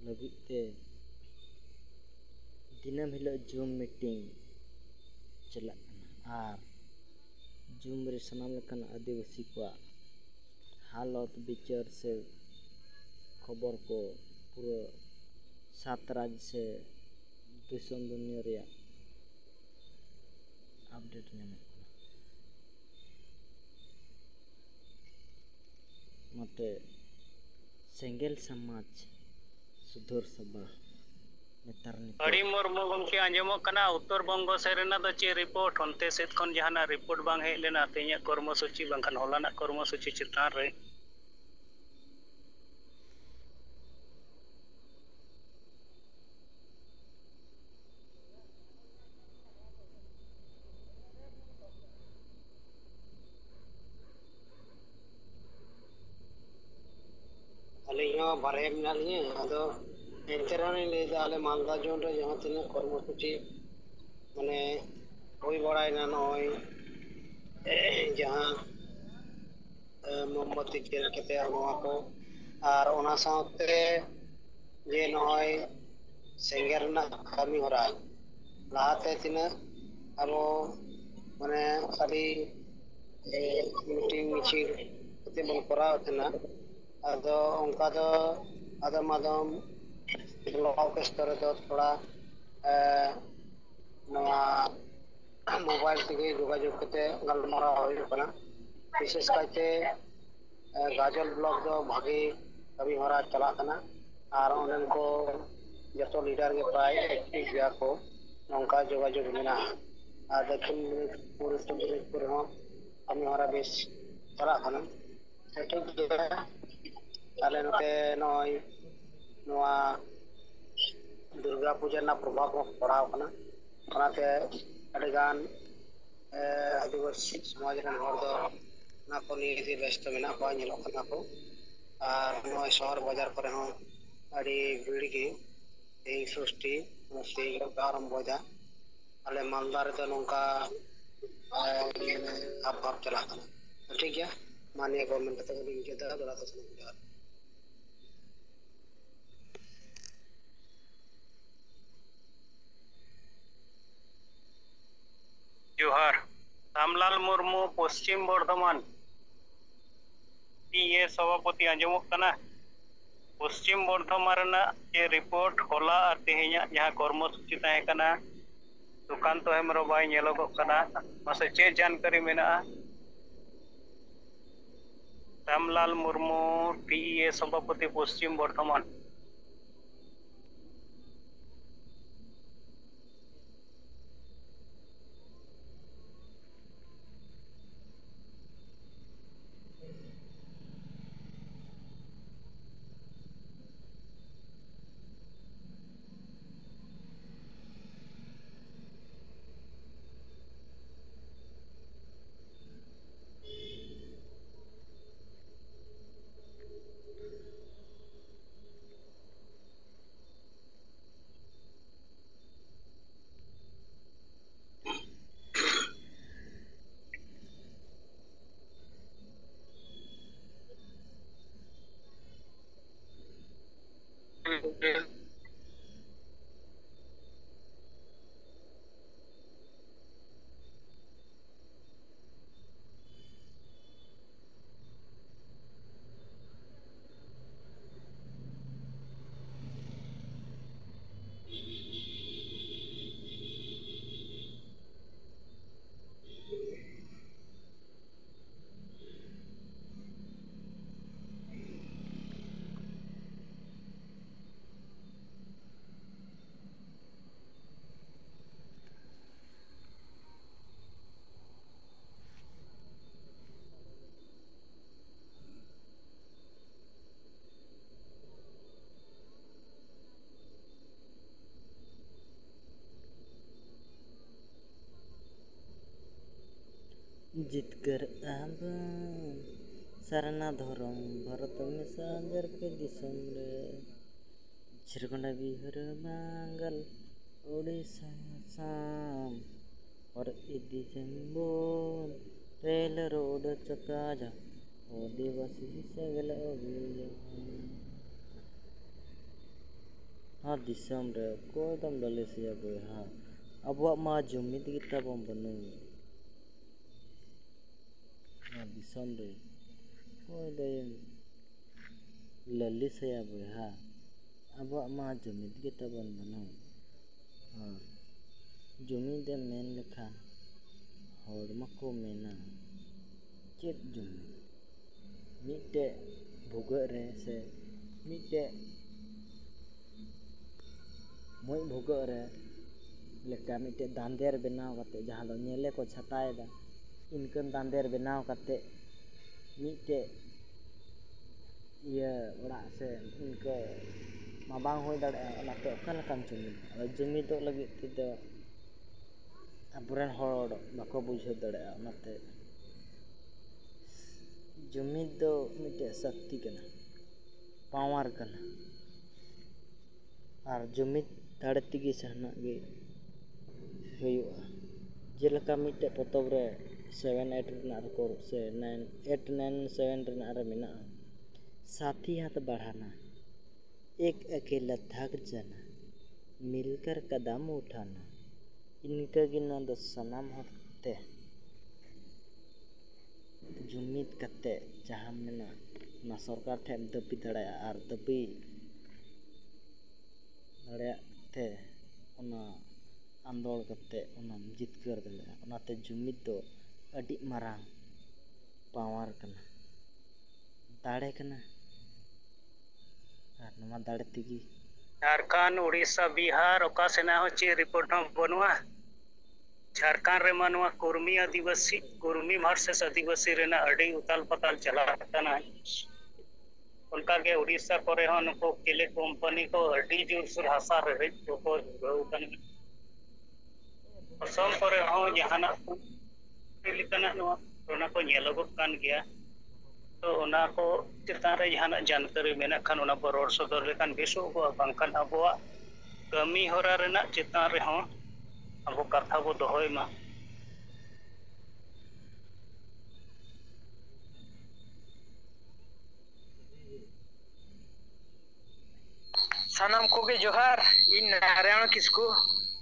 ᱞᱟᱹᱜᱤᱫ ᱛᱮ ᱫᱤᱱᱟᱹᱢ ᱦᱤᱞᱳᱜ ᱡᱩᱢ ᱢᱤᱴᱤᱝ ᱪᱟᱞᱟᱜ ᱠᱟᱱᱟ ᱟᱨ ᱡᱩᱢ ᱨᱮ ᱥᱟᱱᱟᱢ ᱞᱮᱠᱟᱱ ᱟᱹᱫᱤᱵᱟᱹᱥᱤ ᱠᱚᱣᱟᱜ ᱦᱟᱞᱚᱛ ᱵᱤᱪᱟᱹᱨ ᱥᱮ ᱠᱷᱚᱵᱚᱨ ᱠᱚ ᱯᱩᱨᱟᱹ ᱥᱟᱛ ᱨᱟᱡᱽ ᱥᱮ ᱫᱤᱥᱚᱢ ᱫᱩᱱᱤᱭᱟᱹ ᱨᱮᱭᱟᱜ ᱟᱯᱰᱮᱴ ᱧᱟᱢᱚᱜ ᱠᱟᱱᱟ᱾ ᱱᱚᱛᱮ ᱥᱮᱸᱜᱮᱞ ᱥᱚᱢᱟᱡᱽ ᱥᱩᱫᱷᱟᱹᱨ ᱥᱚᱵᱷᱟ ᱱᱮᱛᱟᱨ ᱱᱤᱛᱚᱜ ᱟᱹᱰᱤ ᱢᱚᱨᱢᱚ ᱜᱚᱢᱠᱮ ᱟᱸᱡᱚᱢᱚᱜ ᱠᱟᱱᱟ᱾ ᱩᱛᱛᱚᱨ ᱵᱚᱝᱜᱚ ᱥᱮᱫ ᱨᱮᱱᱟᱜ ᱫᱚ ᱪᱮᱫ ᱨᱤᱯᱳᱨᱴ? ᱚᱱᱛᱮ ᱥᱮᱫ ᱠᱷᱚᱱ ᱡᱟᱦᱟᱱᱟᱜ ᱨᱤᱯᱳᱨᱴ ᱵᱟᱝ ᱦᱮᱡ ᱞᱮᱱᱟ? ᱛᱮᱦᱮᱧᱟᱜ ᱠᱚᱨᱢᱚᱥᱩᱪᱤ ᱵᱟᱝᱠᱷᱟᱱ ᱦᱚᱞᱟᱱᱟᱜ ᱠᱚᱨᱢᱚᱥᱩᱪᱤ ᱪᱮᱛᱟᱱ ᱨᱮ ᱟᱹᱞᱤᱧ ᱦᱚᱸ ᱵᱟᱨᱦᱮ ᱢᱮᱱᱟᱜ ᱞᱤᱧᱟᱹ, ᱟᱫᱚ ᱮᱱᱛᱮ ᱨᱮᱦᱚᱸ ᱞᱤᱧ ᱞᱟᱹᱭᱫᱟ, ᱟᱞᱮ ᱢᱟᱞᱫᱟ ᱡᱳᱱ ᱨᱮ ᱡᱟᱦᱟᱸ ᱛᱤᱱᱟᱹᱜ ᱠᱚᱨᱢᱚᱥᱩᱪᱤ ᱢᱟᱱᱮ ᱦᱩᱭ ᱵᱟᱲᱟᱭᱮᱱᱟ, ᱱᱚᱜᱼᱚᱭ ᱡᱟᱦᱟᱸ ᱮ, ᱢᱳᱢᱵᱟᱛᱤ ᱪᱮᱫ ᱠᱟᱛᱮ ᱱᱚᱣᱟ ᱠᱚ, ᱟᱨ ᱚᱱᱟ ᱥᱟᱶᱛᱮ ᱡᱮ ᱱᱚᱜᱼᱚᱭ ᱥᱮᱸᱜᱮᱞ ᱨᱮᱱᱟᱜ ᱠᱟᱹᱢᱤ ᱦᱚᱨᱟ, ᱞᱟᱦᱟᱛᱮ ᱛᱤᱱᱟᱹᱜ ᱟᱵᱚ ᱢᱟᱱᱮ ᱟᱹᱰᱤ, ᱮ, ᱢᱤᱴᱤᱝ ᱢᱤᱪᱷᱤᱞ ᱠᱟᱛᱮ ᱵᱚᱱ ᱠᱚᱨᱟᱣ ᱛᱟᱦᱮᱱᱟ, ᱟᱫᱚ ᱚᱱᱠᱟ ᱫᱚ ᱟᱫᱚᱢ ᱟᱫᱚᱢ ᱵᱞᱚᱠ ᱥᱛᱚᱨ ᱨᱮᱫᱚ ᱛᱷᱚᱲᱟ, ᱮ, ᱱᱚᱣᱟ ᱢᱳᱵᱟᱭᱤᱞ ᱛᱮᱜᱮ ᱡᱳᱜᱟᱡᱳᱜᱽ ᱠᱟᱛᱮ ᱜᱟᱞᱢᱟᱨᱟᱣ ᱦᱩᱭᱩᱜ ᱠᱟᱱᱟ᱾ ᱵᱤᱥᱮᱥ ᱠᱟᱭᱛᱮ ᱜᱟᱡᱚᱞ ᱵᱞᱚᱠ ᱫᱚ ᱵᱷᱟᱜᱮ ᱠᱟᱹᱢᱤ ᱦᱚᱨᱟ ᱪᱟᱞᱟᱜ ᱠᱟᱱᱟ᱾ ᱟᱨ ᱚᱸᱰᱮᱱ ᱠᱚ ᱡᱚᱛᱚ ᱞᱤᱰᱟᱨ ᱜᱮ ᱯᱨᱟᱭ ᱮᱠᱴᱤᱵᱷ ᱜᱮᱭᱟ ᱠᱚ᱾ ᱱᱚᱝᱠᱟ ᱡᱳᱜᱟᱡᱳᱜᱽ ᱢᱮᱱᱟᱜᱼᱟ᱾ ᱟᱨ ᱫᱚᱠᱠᱷᱤᱱ ᱫᱤᱱᱟᱡᱽᱯᱩᱨ, ᱩᱛᱛᱚᱨ ᱫᱤᱱᱟᱡᱽᱯᱩᱨ ᱨᱮᱦᱚᱸ ᱠᱟᱹᱢᱤ ᱦᱚᱨᱟ ᱵᱮᱥ ᱪᱟᱞᱟᱜ ᱠᱟᱱᱟ᱾ ᱴᱷᱤᱠ ᱜᱮᱭᱟ᱾ ᱟᱞᱮ ᱱᱚᱛᱮ ᱱᱚᱜᱼᱚᱭ ᱱᱚᱣᱟ ᱫᱩᱨᱜᱟ ᱯᱩᱡᱟᱹ ᱨᱮᱱᱟᱜ ᱯᱨᱚᱵᱷᱟᱵᱽ ᱦᱚᱸ ᱯᱟᱲᱟᱣ ᱠᱟᱱᱟ᱾ ᱚᱱᱟᱛᱮ ᱟᱹᱰᱤᱜᱟᱱ ᱟᱹᱫᱤᱵᱟᱹᱥᱤ ᱥᱚᱢᱟᱡᱽ ᱨᱮᱱ ᱦᱚᱲ ᱫᱚ ᱚᱱᱟ ᱠᱚ ᱱᱤᱭᱮ ᱜᱮ ᱵᱮᱥᱛᱚ ᱢᱮᱱᱟᱜ ᱠᱚᱣᱟ, ᱧᱮᱞᱚᱜ ᱠᱟᱱᱟ ᱠᱚ᱾ ᱟᱨ ᱱᱚᱜᱼᱚᱭ ᱥᱚᱦᱚᱨ ᱵᱟᱡᱟᱨ ᱠᱚᱨᱮ ᱦᱚᱸ ᱟᱹᱰᱤ ᱵᱷᱤᱲ ᱜᱮ᱾ ᱛᱮᱦᱮᱧ ᱥᱚᱥᱴᱤ, ᱛᱮᱦᱮᱧ ᱠᱚ ᱟᱨᱟᱢᱵᱚᱭᱮᱫᱟ᱾ ᱟᱞᱮ ᱢᱟᱞᱫᱟ ᱨᱮᱫᱚ ᱱᱚᱝᱠᱟ ᱵᱷᱟᱵᱽ ᱵᱷᱟᱵᱽ ᱪᱟᱞᱟᱜ ᱠᱟᱱᱟ᱾ ᱴᱷᱤᱠ ᱜᱮᱭᱟ, ᱢᱟ ᱱᱤᱭᱟᱹ ᱠᱚ ᱢᱮᱱ ᱠᱟᱛᱮ ᱜᱮᱞᱤᱧ ᱢᱩᱪᱟᱹᱫᱟ᱾ ᱫᱚᱦᱲᱟ ᱛᱮ ᱥᱟᱱᱟᱢ ᱡᱚᱦᱟᱨ᱾ ᱡᱚᱦᱟᱨ᱾ ᱨᱟᱢᱞᱟᱞ ᱢᱩᱨᱢᱩ, ᱯᱚᱥᱪᱤᱢ ᱵᱚᱨᱫᱷᱚᱢᱟᱱ, ᱯᱤ ᱮ ᱥᱚᱵᱷᱟᱯᱚᱛᱤ ᱟᱸᱡᱚᱢᱚᱜ ᱠᱟᱱᱟ? ᱯᱚᱥᱪᱤᱢ ᱵᱚᱨᱫᱷᱚᱢᱟᱱ ᱨᱮᱱᱟᱜ ᱪᱮᱫ ᱨᱤᱯᱳᱨᱴ ᱦᱚᱞᱟ ᱟᱨ ᱛᱮᱦᱮᱧᱟᱜ ᱡᱟᱦᱟᱸ ᱠᱚᱨᱢᱚᱥᱩᱪᱤ ᱛᱟᱦᱮᱸ ᱠᱟᱱᱟ, ᱥᱩᱠᱟᱱᱛᱚ ᱦᱮᱢᱵᱨᱚᱢ ᱵᱟᱭ ᱧᱮᱞᱚᱜᱚᱜ ᱠᱟᱱᱟ, ᱢᱟᱥᱮ ᱪᱮᱫ ᱡᱟᱱᱠᱟᱨᱤ ᱢᱮᱱᱟᱜᱼᱟ? ᱨᱟᱢᱞᱟᱞ ᱢᱩᱨᱢᱩ, ᱯᱤ ᱮ ᱥᱚᱵᱷᱟᱯᱚᱛᱤ, ᱯᱚᱥᱪᱤᱢ ᱵᱚᱨᱫᱷᱚᱢᱟᱱ᱾ ᱡᱤᱛᱠᱟᱹᱨ ᱟᱵᱚᱱ ᱥᱟᱨᱱᱟ ᱫᱷᱚᱨᱚᱢ ᱵᱷᱟᱨᱚᱛ ᱢᱮᱥᱟ ᱡᱟᱨᱯᱮ ᱫᱤᱥᱚᱢ ᱨᱮ᱾ ᱡᱷᱟᱲᱠᱷᱚᱸᱰ ᱵᱤᱦᱟᱨ ᱵᱟᱝᱜᱟᱞ ᱳᱰᱤᱥᱟ ᱟᱥᱟᱢ ᱦᱚᱨ ᱤᱫᱤ ᱡᱮᱢᱵᱚᱱ ᱨᱮᱞ ᱨᱳᱰ ᱪᱚᱠᱟ ᱡᱟ ᱟᱹᱫᱤᱵᱟᱹᱥᱤ ᱥᱮᱸᱜᱮᱞ ᱚᱵᱷᱤᱡᱟᱱ᱾ ᱱᱚᱣᱟ ᱫᱤᱥᱚᱢ ᱨᱮ ᱚᱠᱚᱭ ᱫᱚᱢ ᱞᱟᱹᱞᱤᱥᱮᱭᱟ ᱵᱚᱭᱦᱟ? ᱟᱵᱚᱣᱟᱜ ᱢᱟ ᱡᱩᱢᱤᱫ ᱜᱮ ᱛᱟᱵᱚᱱ ᱵᱟᱹᱱᱩᱜ᱾ ᱱᱚᱣᱟ ᱫᱤᱥᱚᱢ ᱨᱮ ᱚᱠᱚᱭ ᱫᱚᱭ ᱞᱟᱹᱞᱤᱥᱮᱭᱟ ᱵᱚᱭᱦᱟ? ᱟᱵᱚᱣᱟᱜ ᱢᱟ ᱡᱩᱢᱤᱫ ᱜᱮ ᱛᱟᱵᱚᱱ ᱵᱟᱹᱱᱩᱜ᱾ ᱟᱨ ᱡᱩᱢᱤᱫ ᱮᱢ ᱢᱮᱱ ᱞᱮᱠᱷᱟᱱ ᱦᱚᱲ ᱢᱟᱠᱚ ᱢᱮᱱᱟ, ᱪᱮᱫ ᱡᱩᱢᱤᱫ? ᱢᱤᱫᱴᱮᱡ ᱵᱷᱩᱜᱟᱹᱜ ᱨᱮ ᱥᱮ ᱢᱤᱫᱴᱮᱡ ᱢᱩᱡ ᱵᱷᱩᱜᱟᱹᱜ ᱨᱮ ᱞᱮᱠᱟ ᱢᱤᱫᱴᱮᱡ ᱫᱟᱸᱫᱮᱨ ᱵᱮᱱᱟᱣ ᱠᱟᱛᱮ, ᱡᱟᱦᱟᱸ ᱫᱚ ᱧᱮᱞᱮ ᱠᱚ ᱪᱷᱟᱛᱟᱭᱮᱫᱟ, ᱤᱱᱠᱟᱹᱱ ᱫᱟᱸᱫᱮᱨ ᱵᱮᱱᱟᱣ ᱠᱟᱛᱮ ᱢᱤᱫᱴᱮᱡ ᱤᱭᱟᱹ ᱚᱲᱟᱜ ᱥᱮ ᱤᱱᱠᱟᱹ ᱢᱟ ᱵᱟᱝ ᱦᱩᱭ ᱫᱟᱲᱮᱭᱟᱜᱼᱟ᱾ ᱚᱱᱟᱛᱮ ᱚᱠᱟ ᱞᱮᱠᱟᱢ ᱡᱩᱢᱤᱫᱟ? ᱟᱫᱚ ᱡᱩᱢᱤᱫᱚᱜ ᱞᱟᱹᱜᱤᱫ ᱛᱮᱫᱚ ᱟᱵᱚᱨᱮᱱ ᱦᱚᱲ ᱵᱟᱠᱚ ᱵᱩᱡᱷᱟᱹᱣ ᱫᱟᱲᱮᱭᱟᱜᱼᱟ᱾ ᱚᱱᱟᱛᱮ ᱡᱩᱢᱤᱫ ᱫᱚ ᱢᱤᱫᱴᱮᱡ ᱥᱚᱠᱛᱤ ᱠᱟᱱᱟ, ᱯᱟᱣᱟᱨ ᱠᱟᱱᱟ᱾ ᱟᱨ ᱡᱩᱢᱤᱫ ᱫᱟᱲᱮ ᱛᱮᱜᱮ ᱡᱟᱦᱟᱱᱟᱜ ᱜᱮ ᱦᱩᱭᱩᱜᱼᱟ᱾ ᱡᱮᱞᱮᱠᱟ ᱢᱤᱫᱴᱮᱡ ᱯᱚᱛᱚᱵ ᱨᱮ ᱥᱮᱵᱷᱮᱱ ᱮᱭᱤᱴ ᱨᱮᱱᱟᱜ ᱨᱮᱠᱚ ᱥᱮ ᱱᱟᱭᱤᱱ ᱮᱭᱤᱴ ᱱᱟᱭᱤᱱ ᱥᱮᱵᱷᱮᱱ ᱨᱮᱱᱟᱜ ᱨᱮ ᱢᱮᱱᱟᱜᱼᱟ, ᱥᱟᱛᱷᱤ ᱦᱟᱛ ᱵᱟᱲᱷᱟᱱᱟ, ᱮᱠ ᱟᱠᱮᱞᱟ ᱛᱷᱟᱠ ᱡᱟᱱᱟ, ᱢᱤᱞᱠᱟᱨ ᱠᱟᱫᱟᱢ ᱩᱴᱷᱟᱱᱟ᱾ ᱤᱱᱠᱟᱹ ᱜᱮ ᱱᱚᱣᱟ ᱫᱚ ᱥᱟᱱᱟᱢ ᱦᱚᱲ ᱛᱮ ᱡᱩᱢᱤᱫ ᱠᱟᱛᱮ ᱡᱟᱦᱟᱸ ᱢᱮᱱᱟᱜᱼᱟ, ᱚᱱᱟ ᱥᱚᱨᱠᱟᱨ ᱴᱷᱮᱱ ᱮᱢ ᱫᱟᱹᱵᱤ ᱫᱟᱲᱮᱭᱟᱜᱼᱟ ᱟᱨ ᱫᱟᱹᱵᱤ ᱫᱟᱲᱮᱭᱟᱜ ᱛᱮ ᱚᱱᱟ ᱟᱸᱫᱳᱲ ᱠᱟᱛᱮ ᱚᱱᱟᱢ ᱡᱤᱛᱠᱟᱹᱨ ᱫᱟᱲᱮᱭᱟᱜᱼᱟ᱾ ᱚᱱᱟᱛᱮ ᱡᱩᱢᱤᱫ ᱫᱚ ᱟᱹᱰᱤ ᱢᱟᱨᱟᱝ ᱯᱟᱣᱟᱨ ᱠᱟᱱᱟ, ᱫᱟᱲᱮ ᱠᱟᱱᱟ᱾ ᱟᱨ ᱱᱚᱣᱟ ᱫᱟᱲᱮ ᱛᱮᱜᱮ ᱡᱷᱟᱲᱠᱷᱚᱸᱰ, ᱩᱲᱤᱥᱥᱟ, ᱵᱤᱦᱟᱨ, ᱚᱠᱟ ᱥᱮᱱᱟᱜ ᱦᱚᱸ ᱪᱮᱫ ᱨᱤᱯᱳᱨᱴ ᱦᱚᱸ ᱵᱟᱹᱱᱩᱜᱼᱟ᱾ ᱡᱷᱟᱲᱠᱷᱚᱸᱰ ᱨᱮᱢᱟ ᱱᱚᱣᱟ ᱠᱩᱨᱢᱤ ᱟᱹᱫᱤᱵᱟᱹᱥᱤ, ᱠᱩᱨᱢᱤ ᱵᱷᱟᱨᱥᱮᱥ ᱟᱹᱫᱤᱵᱟᱹᱥᱤ ᱨᱮᱱᱟᱜ ᱟᱹᱰᱤ ᱩᱛᱟᱞ ᱯᱟᱛᱟᱞ ᱪᱟᱞᱟᱜ ᱠᱟᱱᱟ᱾ ᱚᱱᱠᱟᱜᱮ ᱩᱲᱤᱥᱥᱟ ᱠᱚᱨᱮ ᱦᱚᱸ ᱱᱩᱠᱩ ᱠᱮᱞᱮ ᱠᱳᱢᱯᱟᱱᱤ ᱠᱚ ᱟᱹᱰᱤ ᱡᱳᱨᱥᱳᱨ ᱦᱟᱥᱟ ᱨᱮᱦᱮᱫ ᱠᱚᱠᱚ ᱫᱷᱩᱨᱟᱹᱣ ᱠᱟᱱᱟ᱾ ᱟᱥᱟᱢ ᱠᱚᱨᱮ ᱦᱚᱸ ᱡᱟᱦᱟᱱᱟᱜ ᱠᱚ ᱞᱮᱠᱟᱱᱟᱜ ᱱᱚᱣᱟ ᱠᱚᱨᱳᱱᱟ ᱠᱚ ᱧᱮᱞᱚᱜᱚᱜ ᱠᱟᱱ ᱜᱮᱭᱟ᱾ ᱛᱚ ᱚᱱᱟ ᱠᱚ ᱪᱮᱛᱟᱱ ᱨᱮ ᱡᱟᱦᱟᱱᱟᱜ ᱡᱟᱱᱠᱟᱨᱤ ᱢᱮᱱᱟᱜ ᱠᱷᱟᱱ ᱚᱱᱟ ᱵᱚ ᱨᱚᱲ ᱥᱚᱫᱚᱨ ᱞᱮᱠᱷᱟᱱ ᱵᱮᱥᱚᱜᱚᱜᱼᱟ, ᱵᱟᱝᱠᱷᱟᱱ ᱟᱵᱚᱣᱟᱜ ᱠᱟᱹᱢᱤ ᱦᱚᱨᱟ ᱨᱮᱱᱟᱜ ᱪᱮᱛᱟᱱ ᱨᱮᱦᱚᱸ ᱟᱵᱚ ᱠᱟᱛᱷᱟ ᱵᱚ ᱫᱚᱦᱚᱭ ᱢᱟ᱾ ᱥᱟᱱᱟᱢ ᱠᱚᱜᱮ ᱡᱚᱦᱟᱨ᱾ ᱤᱧ Narayan Kisku,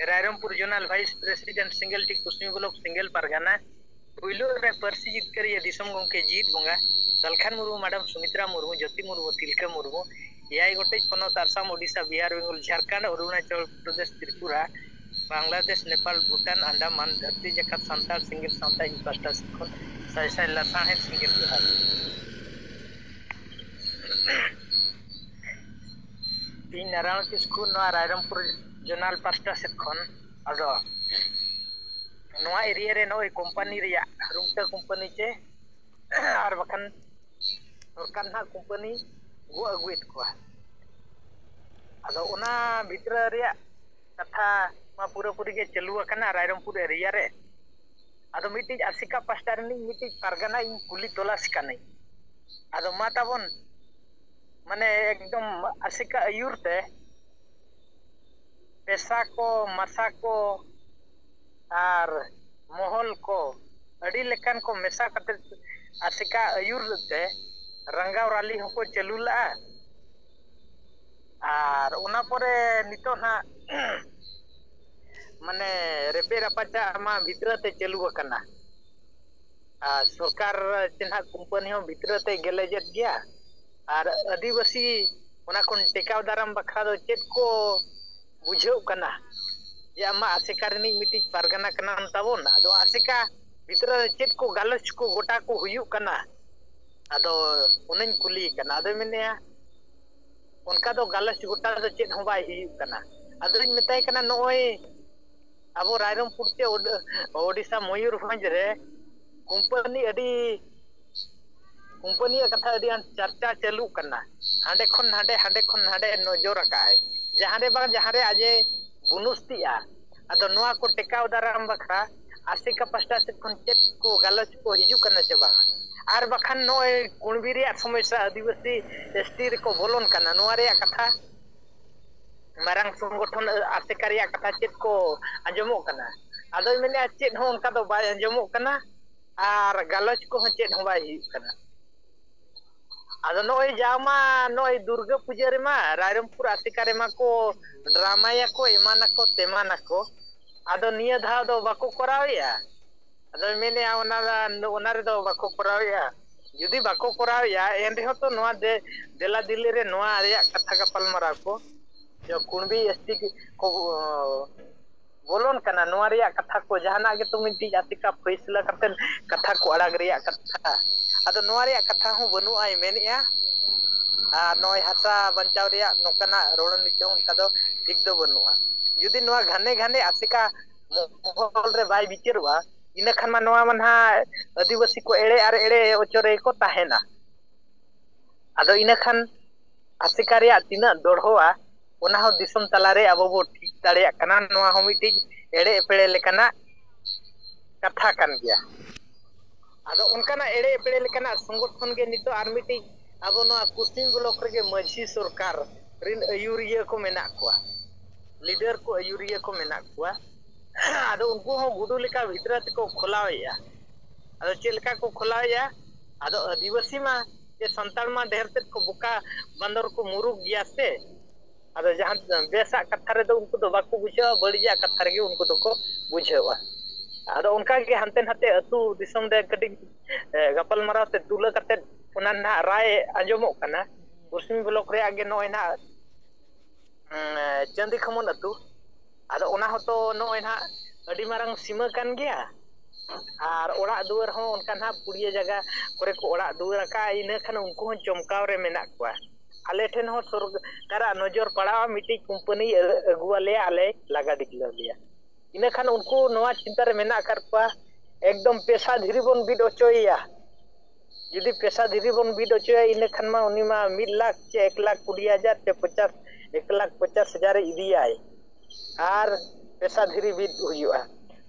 Rairangpur zonal vice president, ᱥᱤᱸᱜᱮᱞ ᱴᱤ ᱠᱩᱥᱢᱤ ᱵᱞᱚᱠ, ᱥᱤᱸᱜᱮᱞ ᱯᱟᱨᱜᱟᱱᱟ᱾ ᱯᱩᱭᱞᱩ ᱨᱮ ᱯᱟᱹᱨᱥᱤ ᱡᱤᱛᱠᱟᱹᱨᱤᱭᱟᱹ ᱫᱤᱥᱚᱢ ᱜᱚᱢᱠᱮ ᱡᱤᱛ ᱵᱚᱸᱜᱟ, ᱥᱟᱞᱠᱷᱟᱱ ᱢᱩᱨᱢᱩ, ᱢᱟᱰᱟᱢ ᱥᱩᱢᱤᱛᱨᱟ ᱢᱩᱨᱢᱩ, ᱡᱳᱛᱤ ᱢᱩᱨᱢᱩ, ᱛᱤᱞᱠᱟᱹ ᱢᱩᱨᱢᱩ, ᱮᱭᱟᱭ ᱜᱚᱴᱮᱡ ᱯᱚᱱᱚᱛ ᱟᱥᱟᱢ, ᱳᱰᱤᱥᱟ, ᱵᱤᱦᱟᱨ, ᱵᱮᱝᱜᱚᱞ, ᱡᱷᱟᱲᱠᱷᱚᱸᱰ, ᱚᱨᱩᱬᱟᱪᱚᱞ ᱯᱨᱚᱫᱮᱥ, ᱛᱨᱤᱯᱩᱨᱟ, ᱵᱟᱝᱞᱟᱫᱮᱥ, ᱱᱮᱯᱟᱞ, ᱵᱷᱩᱴᱟᱱ, ᱟᱱᱰᱟᱢᱟᱱ, ᱫᱷᱟᱹᱨᱛᱤ ᱡᱟᱠᱟᱛ ᱥᱟᱱᱛᱟᱲ ᱥᱤᱸᱜᱮᱞ ᱥᱟᱶᱛᱟ ᱤᱧ ᱯᱟᱥᱴᱟ ᱥᱮᱫ ᱠᱷᱚᱱ ᱥᱟᱭ ᱥᱟᱭ ᱞᱟᱥᱟᱬᱦᱮᱫ ᱥᱤᱸᱜᱮᱞ ᱡᱚᱦᱟᱨ᱾ ᱤᱧ ᱱᱟᱨᱟᱭᱚᱬ ᱠᱤᱥᱠᱩ, ᱱᱚᱣᱟ ᱨᱟᱭᱨᱚᱝᱯᱩᱨ ᱡᱳᱱᱟᱞ ᱯᱟᱥᱴᱟ ᱥᱮᱫ ᱠᱷᱚᱱ᱾ ᱟᱫᱚ ᱱᱚᱣᱟ ᱮᱨᱤᱭᱟ ᱨᱮ ᱱᱚᱜᱼᱚᱭ ᱠᱳᱢᱯᱟᱱᱤ ᱨᱮᱭᱟᱜ, ᱨᱩᱢᱴᱟᱹ ᱠᱳᱢᱯᱟᱱᱤ ᱪᱮ ᱟᱨ ᱵᱟᱠᱷᱟᱱ ᱥᱚᱨᱠᱟᱨ ᱱᱟᱦᱟᱜ ᱠᱳᱢᱯᱟᱱᱤ ᱜᱚᱜ ᱟᱹᱜᱩᱭᱮᱫ ᱠᱚᱣᱟ᱾ ᱟᱫᱚ ᱚᱱᱟ ᱵᱷᱤᱛᱨᱤ ᱨᱮᱭᱟᱜ ᱠᱟᱛᱷᱟ ᱢᱟ ᱯᱩᱨᱟᱹᱯᱩᱨᱤ ᱜᱮ ᱪᱟᱹᱞᱩ ᱟᱠᱟᱱᱟ ᱨᱟᱭᱨᱚᱝᱯᱩᱨ ᱮᱨᱤᱭᱟ ᱨᱮ᱾ ᱟᱫᱚ ᱢᱤᱫᱴᱤᱡ ᱟᱥᱮᱠᱟ ᱯᱟᱥᱴᱟ ᱨᱤᱱᱤᱡ ᱢᱤᱫᱴᱤᱡ ᱯᱟᱨᱜᱟᱱᱟ ᱤᱧ ᱠᱩᱞᱤ ᱛᱚᱞᱟᱥ ᱠᱟᱹᱱᱟᱹᱧ᱾ ᱟᱫᱚ ᱢᱟ ᱛᱟᱵᱚᱱ, ᱢᱟᱱᱮ ᱮᱠᱫᱚᱢ ᱟᱥᱮᱠᱟ ᱟᱹᱭᱩᱨ ᱛᱮ ᱯᱮᱥᱟ ᱠᱚ, ᱢᱟᱥᱟ ᱠᱚ ᱟᱨ ᱢᱚᱦᱚᱞ ᱠᱚ ᱟᱹᱰᱤ ᱞᱮᱠᱟᱱ ᱠᱚ ᱢᱮᱥᱟ ᱠᱟᱛᱮ ᱟᱥᱮᱠᱟ ᱟᱹᱭᱩᱨ ᱛᱮ ᱨᱟᱸᱜᱟᱣ ᱨᱟᱞᱤ ᱦᱚᱸᱠᱚ ᱪᱟᱹᱞᱩ ᱞᱮᱜᱼᱟ᱾ ᱟᱨ ᱚᱱᱟ ᱯᱚᱨᱮ ᱱᱤᱛᱚᱜ ᱱᱟᱜ ᱢᱟᱱᱮ ᱨᱮᱯᱮ ᱨᱟᱯᱟᱪᱟᱜ ᱢᱟ ᱵᱷᱤᱛᱨᱤ ᱛᱮ ᱪᱟᱹᱞᱩ ᱟᱠᱟᱱᱟ᱾ ᱟᱨ ᱥᱚᱨᱠᱟᱨ ᱪᱮ ᱱᱟᱦᱟᱜ ᱠᱳᱢᱯᱟᱱᱤ ᱦᱚᱸ ᱵᱷᱤᱛᱨᱤ ᱛᱮ ᱜᱮᱞᱮᱡᱮᱫ ᱜᱮᱭᱟ᱾ ᱟᱨ ᱟᱹᱫᱤᱵᱟᱹᱥᱤ ᱚᱱᱟ ᱠᱷᱚᱱ ᱴᱮᱠᱟᱣ ᱫᱟᱨᱟᱢ ᱵᱟᱠᱷᱨᱟ ᱫᱚ ᱪᱮᱫ ᱠᱚ ᱵᱩᱡᱷᱟᱹᱜ ᱠᱟᱱᱟ? ᱡᱮ ᱟᱢ ᱢᱟ ᱟᱥᱮᱠᱟ ᱨᱤᱱᱤᱡ ᱢᱤᱫᱴᱤᱡ ᱯᱟᱨᱜᱟᱱᱟ ᱠᱟᱱᱟᱢ ᱛᱟᱵᱚᱱ, ᱟᱫᱚ ᱟᱥᱮᱠᱟ ᱵᱷᱤᱛᱨᱤ ᱨᱮ ᱪᱮᱫ ᱠᱚ ᱜᱟᱞᱚᱪ ᱠᱚ ᱜᱚᱴᱟ ᱠᱚ ᱦᱩᱭᱩᱜ ᱠᱟᱱᱟ? ᱟᱫᱚ ᱚᱱᱟᱧ ᱠᱩᱞᱤᱭᱮ ᱠᱟᱱᱟ᱾ ᱟᱫᱚᱭ ᱢᱮᱱᱮᱜᱼᱟ, ᱚᱱᱠᱟ ᱫᱚ ᱜᱟᱞᱚᱪ ᱜᱚᱴᱟ ᱫᱚ ᱪᱮᱫ ᱦᱚᱸ ᱵᱟᱭ ᱦᱩᱭᱩᱜ ᱠᱟᱱᱟ᱾ ᱟᱫᱚᱧ ᱢᱮᱛᱟᱭ ᱠᱟᱱᱟ, ᱱᱚᱜᱼᱚᱭ ᱟᱵᱚ ᱨᱟᱭᱨᱚᱝᱯᱩᱨ ᱪᱮ ᱳᱰ-, ᱳᱰᱤᱥᱟ ᱢᱚᱭᱩᱨᱵᱷᱚᱸᱡᱽ ᱨᱮ ᱠᱳᱢᱯᱟᱱᱤ ᱟᱹᱰᱤ, ᱠᱳᱢᱯᱟᱱᱤᱭᱟᱜ ᱠᱟᱛᱷᱟ ᱟᱹᱰᱤ ᱟᱸᱴ ᱪᱟᱨᱪᱟ ᱪᱟᱹᱞᱩᱜ ᱠᱟᱱᱟ᱾ ᱦᱟᱸᱰᱮ ᱠᱷᱚᱱ ᱱᱟᱰᱮ, ᱦᱟᱸᱰᱮ ᱠᱷᱚᱱ ᱱᱟᱰᱮ ᱱᱚᱡᱚᱨ ᱟᱠᱟᱫᱼᱟᱭ᱾ ᱡᱟᱦᱟᱸ ᱨᱮ ᱵᱟᱝ ᱡᱟᱦᱟᱸ ᱨᱮ ᱟᱡ ᱮ ᱵᱩᱱᱩᱥᱛᱤᱜᱼᱟ᱾ ᱟᱫᱚ ᱱᱚᱣᱟ ᱠᱚ ᱴᱮᱠᱟᱣ ᱫᱟᱨᱟᱢ ᱵᱟᱠᱷᱨᱟ ᱟᱥᱮᱠᱟ ᱯᱟᱥᱴᱟ ᱥᱮᱫ ᱠᱷᱚᱱ ᱪᱮᱫ ᱠᱚ ᱜᱟᱞᱚᱪ ᱠᱚ ᱦᱤᱡᱩᱜ ᱠᱟᱱᱟ ᱪᱮ ᱵᱟᱝ? ᱟᱨ ᱵᱟᱠᱷᱟᱱ ᱱᱚᱜᱼᱚᱭ ᱠᱩᱬᱵᱤ ᱨᱮᱭᱟᱜ ᱥᱚᱢᱚᱥᱥᱟ, ᱟᱹᱫᱤᱵᱟᱹᱥᱤ ᱮᱥᱴᱤ ᱨᱮᱠᱚ ᱵᱚᱞᱚᱱ ᱠᱟᱱᱟ, ᱱᱚᱣᱟ ᱨᱮᱭᱟᱜ ᱠᱟᱛᱷᱟ ᱢᱟᱨᱟᱝ ᱥᱚᱝᱜᱚᱴᱷᱚᱱ ᱟᱥᱮᱠᱟ ᱨᱮᱭᱟᱜ ᱠᱟᱛᱷᱟ ᱪᱮᱫ ᱠᱚ ᱟᱸᱡᱚᱢᱚᱜ ᱠᱟᱱᱟ? ᱟᱫᱚᱭ ᱢᱮᱱᱮᱫᱼᱟ, ᱪᱮᱫ ᱦᱚᱸ ᱚᱱᱠᱟ ᱫᱚ ᱵᱟᱭ ᱟᱸᱡᱚᱢᱚᱜ ᱠᱟᱱᱟ ᱟᱨ ᱜᱟᱞᱚᱪ ᱠᱚᱦᱚᱸ ᱪᱮᱫ ᱦᱚᱸ ᱵᱟᱭ ᱦᱩᱭᱩᱜ ᱠᱟᱱᱟ᱾ ᱟᱫᱚ ᱱᱚᱜᱼᱚᱭ ᱡᱟᱣ ᱢᱟ ᱱᱚᱜᱼᱚᱭ ᱫᱩᱨᱜᱟᱹ ᱯᱩᱡᱟᱹ ᱨᱮᱢᱟ ᱨᱟᱭᱨᱚᱝᱯᱩᱨ ᱟᱥᱮᱠᱟ ᱨᱮᱢᱟ ᱠᱚ ᱰᱨᱟᱢᱟᱭᱟᱠᱚ, ᱮᱢᱟᱱᱟᱠᱚ ᱛᱮᱢᱟᱱᱟᱠᱚ᱾ ᱟᱫᱚ ᱱᱤᱭᱟᱹ ᱫᱷᱟᱣ ᱫᱚ ᱵᱟᱠᱚ ᱠᱚᱨᱟᱣᱮᱫᱼᱟ᱾ ᱟᱫᱚᱭ ᱢᱮᱱᱮᱫᱼᱟ, ᱚᱱᱟ, ᱚᱱᱟ ᱨᱮᱫᱚ ᱵᱟᱠᱚ ᱠᱚᱨᱟᱣᱮᱫᱼᱟ᱾ ᱡᱩᱫᱤ ᱵᱟᱠᱚ ᱠᱚᱨᱟᱣᱮᱫᱼᱟ, ᱮᱱ ᱨᱮᱦᱚᱸ ᱛᱚ ᱱᱚᱣᱟ ᱫᱮ-, ᱫᱮᱞᱟ ᱫᱤᱞᱤ ᱨᱮ ᱱᱚᱣᱟ ᱨᱮᱭᱟᱜ ᱠᱟᱛᱷᱟ ᱜᱟᱯᱟᱞᱢᱟᱨᱟᱣ ᱠᱚ, ᱡᱮ ᱠᱩᱬᱵᱤ ᱮᱥᱴᱤ ᱠᱚ ᱵᱚᱞᱚᱱ ᱠᱟᱱᱟ, ᱱᱚᱣᱟ ᱨᱮᱭᱟᱜ ᱠᱟᱛᱷᱟ ᱠᱚ, ᱡᱟᱦᱟᱱᱟᱜ ᱜᱮᱛᱚ ᱢᱤᱫᱴᱤᱡ ᱟᱥᱮᱠᱟ ᱯᱷᱟᱭᱥᱟᱞᱟ ᱠᱟᱛᱮ ᱠᱟᱛᱷᱟ ᱠᱚ ᱟᱲᱟᱜ ᱨᱮᱭᱟᱜ ᱠᱟᱛᱷᱟ᱾ ᱟᱫᱚ ᱱᱚᱣᱟ ᱨᱮᱭᱟᱜ ᱠᱟᱛᱷᱟ ᱦᱚᱸ ᱵᱟᱹᱱᱩᱜᱼᱟᱭ ᱢᱮᱱᱮᱫᱼᱟ᱾ ᱟᱨ ᱱᱚᱜᱼᱚᱭ ᱦᱟᱥᱟ ᱵᱟᱧᱪᱟᱣ ᱨᱮᱭᱟᱜ ᱱᱚᱝᱠᱟᱱᱟᱜ ᱨᱚᱲ ᱱᱤᱛ ᱦᱚᱸ ᱚᱱᱠᱟ ᱫᱚ ᱴᱷᱤᱠ ᱫᱚ ᱵᱟᱹᱱᱩᱜᱼᱟ᱾ ᱡᱩᱫᱤ ᱱᱚᱣᱟ ᱜᱷᱟᱱᱮ ᱜᱷᱟᱱᱮ ᱟᱥᱮᱠᱟ ᱢᱚᱦᱚᱞ ᱨᱮ ᱵᱟᱭ ᱵᱤᱪᱟᱹᱨᱚᱜᱼᱟ, ᱤᱱᱟᱹ ᱠᱷᱟᱱ ᱢᱟ ᱱᱚᱣᱟ ᱢᱟ ᱱᱟᱦᱟᱜ ᱟᱹᱫᱤᱵᱟᱹᱥᱤ ᱠᱚ ᱮᱲᱮ ᱟᱨ ᱮᱲᱮ ᱚᱪᱚ ᱨᱮᱜᱮ ᱠᱚ ᱛᱟᱦᱮᱱᱟ᱾ ᱟᱫᱚ ᱤᱱᱟᱹ ᱠᱷᱟᱱ ᱟᱥᱮᱠᱟ ᱨᱮᱭᱟᱜ ᱛᱤᱱᱟᱹᱜ ᱫᱚᱲᱦᱚᱜᱼᱟ, ᱚᱱᱟ ᱦᱚᱸ ᱫᱤᱥᱚᱢ ᱛᱟᱞᱟᱨᱮ ᱟᱵᱚ ᱵᱚ ᱴᱷᱤᱠ ᱫᱟᱲᱮᱭᱟᱜ ᱠᱟᱱᱟ᱾ ᱱᱚᱣᱟ ᱦᱚᱸ ᱢᱤᱫᱴᱤᱡ ᱮᱲᱮ ᱮᱯᱮᱲᱮ ᱞᱮᱠᱟᱱᱟᱜ ᱠᱟᱛᱷᱟ ᱠᱟᱱ ᱜᱮᱭᱟ᱾ ᱟᱫᱚ ᱚᱱᱠᱟᱱᱟᱜ ᱮᱲᱮ ᱮᱯᱮᱲᱮ ᱞᱮᱠᱟᱱᱟᱜ ᱥᱚᱝᱜᱚᱴᱷᱚᱱ ᱜᱮ ᱱᱤᱛᱚᱜ ᱟᱨ ᱢᱤᱫᱴᱤᱡ ᱟᱵᱚ ᱱᱚᱣᱟ ᱯᱚᱥᱪᱤᱢ ᱵᱞᱚᱠ ᱨᱮᱜᱮ ᱢᱟᱹᱡᱷᱤ ᱥᱚᱨᱠᱟᱨ ᱨᱮᱱ ᱟᱹᱭᱩᱨᱤᱭᱟᱹ ᱠᱚ ᱢᱮᱱᱟᱜ ᱠᱚᱣᱟ, ᱞᱤᱰᱟᱨ ᱠᱚ, ᱟᱹᱭᱩᱨᱤᱭᱟᱹ ᱠᱚ ᱢᱮᱱᱟᱜ ᱠᱚᱣᱟ᱾ ᱟᱫᱚ ᱩᱱᱠᱩ ᱦᱚᱸ ᱜᱩᱰᱩ ᱞᱮᱠᱟ ᱵᱷᱤᱛᱨᱤ ᱛᱮᱠᱚ ᱠᱷᱚᱞᱟᱣᱮᱫᱼᱟ᱾ ᱟᱫᱚ ᱪᱮᱫ ᱞᱮᱠᱟ ᱠᱚ ᱠᱷᱚᱞᱟᱣᱮᱫᱼᱟ? ᱟᱫᱚ ᱟᱹᱫᱤᱵᱟᱹᱥᱤ ᱢᱟ ᱥᱮ ᱥᱟᱱᱛᱟᱲ ᱢᱟ ᱰᱷᱮᱨ ᱛᱮᱫ ᱠᱚ ᱵᱚᱠᱟ ᱵᱟᱸᱫᱚᱨ ᱠᱚ ᱢᱩᱨᱩᱠ ᱜᱮᱭᱟ ᱥᱮ᱾ ᱟᱫᱚ ᱡᱟᱦᱟᱸ ᱵᱮᱥᱟᱜ ᱠᱟᱛᱷᱟ ᱨᱮᱫᱚ ᱩᱱᱠᱩ ᱫᱚ ᱵᱟᱠᱚ ᱵᱩᱡᱷᱟᱹᱣᱟ, ᱵᱟᱹᱲᱤᱡᱟᱜ ᱠᱟᱛᱷᱟ ᱨᱮᱜᱮ ᱩᱱᱠᱩ ᱫᱚᱠᱚ ᱵᱩᱡᱷᱟᱹᱣᱟ᱾ ᱟᱫᱚ ᱚᱱᱠᱟ ᱜᱮ ᱦᱟᱱᱛᱮ ᱱᱟᱛᱮ ᱟᱹᱛᱩ ᱫᱤᱥᱚᱢ ᱨᱮ ᱠᱟᱹᱴᱤᱡ, ᱮ, ᱜᱟᱯᱟᱞᱢᱟᱨᱟᱣ ᱛᱮ ᱛᱩᱞᱟᱹ ᱠᱟᱛᱮᱫ ᱚᱱᱟ ᱱᱟᱦᱟᱜ ᱨᱟᱭ ᱟᱸᱡᱚᱢᱚᱜ ᱠᱟᱱᱟ᱾ ᱯᱚᱥᱪᱤᱢ ᱵᱞᱚᱠ ᱨᱮᱭᱟᱜ ᱜᱮ ᱱᱚᱜᱼᱚᱭ ᱱᱟᱦᱟᱜ, ᱩᱸ, ᱪᱟᱹᱱᱫᱤ ᱠᱷᱟᱢᱚᱱ ᱟᱹᱛᱩ᱾ ᱟᱫᱚ ᱚᱱᱟ ᱦᱚᱸᱛᱚ ᱱᱚᱜᱼᱚᱭ ᱱᱟᱦᱟᱜ ᱟᱹᱰᱤ ᱢᱟᱨᱟᱝ ᱥᱤᱢᱟᱹ ᱠᱟᱱ ᱜᱮᱭᱟ᱾ ᱟᱨ ᱚᱲᱟᱜ ᱫᱩᱣᱟᱹᱨ ᱦᱚᱸ ᱚᱱᱠᱟ ᱱᱟᱦᱟᱜ ᱯᱩᱲᱤᱭᱟᱹ ᱡᱟᱭᱜᱟ ᱠᱚᱨᱮ ᱠᱚ ᱚᱲᱟᱜ ᱫᱩᱣᱟᱹᱨ ᱟᱠᱟᱫᱼᱟ, ᱤᱱᱟᱹ ᱠᱷᱟᱱ ᱩᱱᱠᱩ ᱦᱚᱸ ᱪᱚᱢᱠᱟᱣ ᱨᱮ ᱢᱮᱱᱟᱜ ᱠᱚᱣᱟ᱾ ᱟᱞᱮ ᱴᱷᱮᱱ ᱦᱚᱸ ᱥᱚᱨᱠᱟᱨᱟᱜ ᱱᱚᱡᱚᱨ ᱯᱟᱲᱟᱣᱟ, ᱢᱤᱫᱴᱤᱡ ᱠᱳᱢᱯᱟᱱᱤ ᱟᱹ-, ᱟᱹᱜᱩᱣᱟᱞᱮᱭᱟ, ᱟᱞᱮ ᱞᱟᱜᱟ ᱰᱤᱜᱽᱞᱟᱹᱣ ᱞᱮᱭᱟ᱾ ᱤᱱᱟᱹ ᱠᱷᱟᱱ ᱩᱱᱠᱩ ᱱᱚᱣᱟ ᱪᱤᱱᱛᱟ ᱨᱮ ᱢᱮᱱᱟᱜ ᱟᱠᱟᱫ ᱠᱚᱣᱟ, ᱮᱠᱫᱚᱢ ᱯᱮᱥᱟ ᱫᱷᱤᱨᱤ ᱵᱚᱱ ᱵᱤᱫ ᱚᱪᱚᱭᱮᱭᱟ᱾ ᱡᱩᱫᱤ ᱯᱮᱥᱟ ᱫᱷᱤᱨᱤ ᱵᱚᱱ ᱵᱤᱫ ᱚᱪᱚᱭᱟ, ᱤᱱᱟᱹ ᱠᱷᱟᱱ ᱢᱟ ᱩᱱᱤ ᱢᱟ ᱢᱤᱫ ᱞᱟᱠᱷ ᱪᱮ ᱮᱠ ᱞᱟᱠᱷ ᱠᱩᱲᱤ ᱦᱟᱡᱟᱨ ᱪᱮ ᱯᱚᱪᱟᱥ, ᱮᱠ ᱞᱟᱠᱷ ᱯᱚᱪᱟᱥ ᱦᱟᱡᱟᱨᱮ ᱤᱫᱤᱭᱟᱭ᱾ ᱟᱨ ᱯᱮᱥᱟ ᱫᱷᱤᱨᱤ ᱵᱤᱫ ᱦᱩᱭᱩᱜᱼᱟ᱾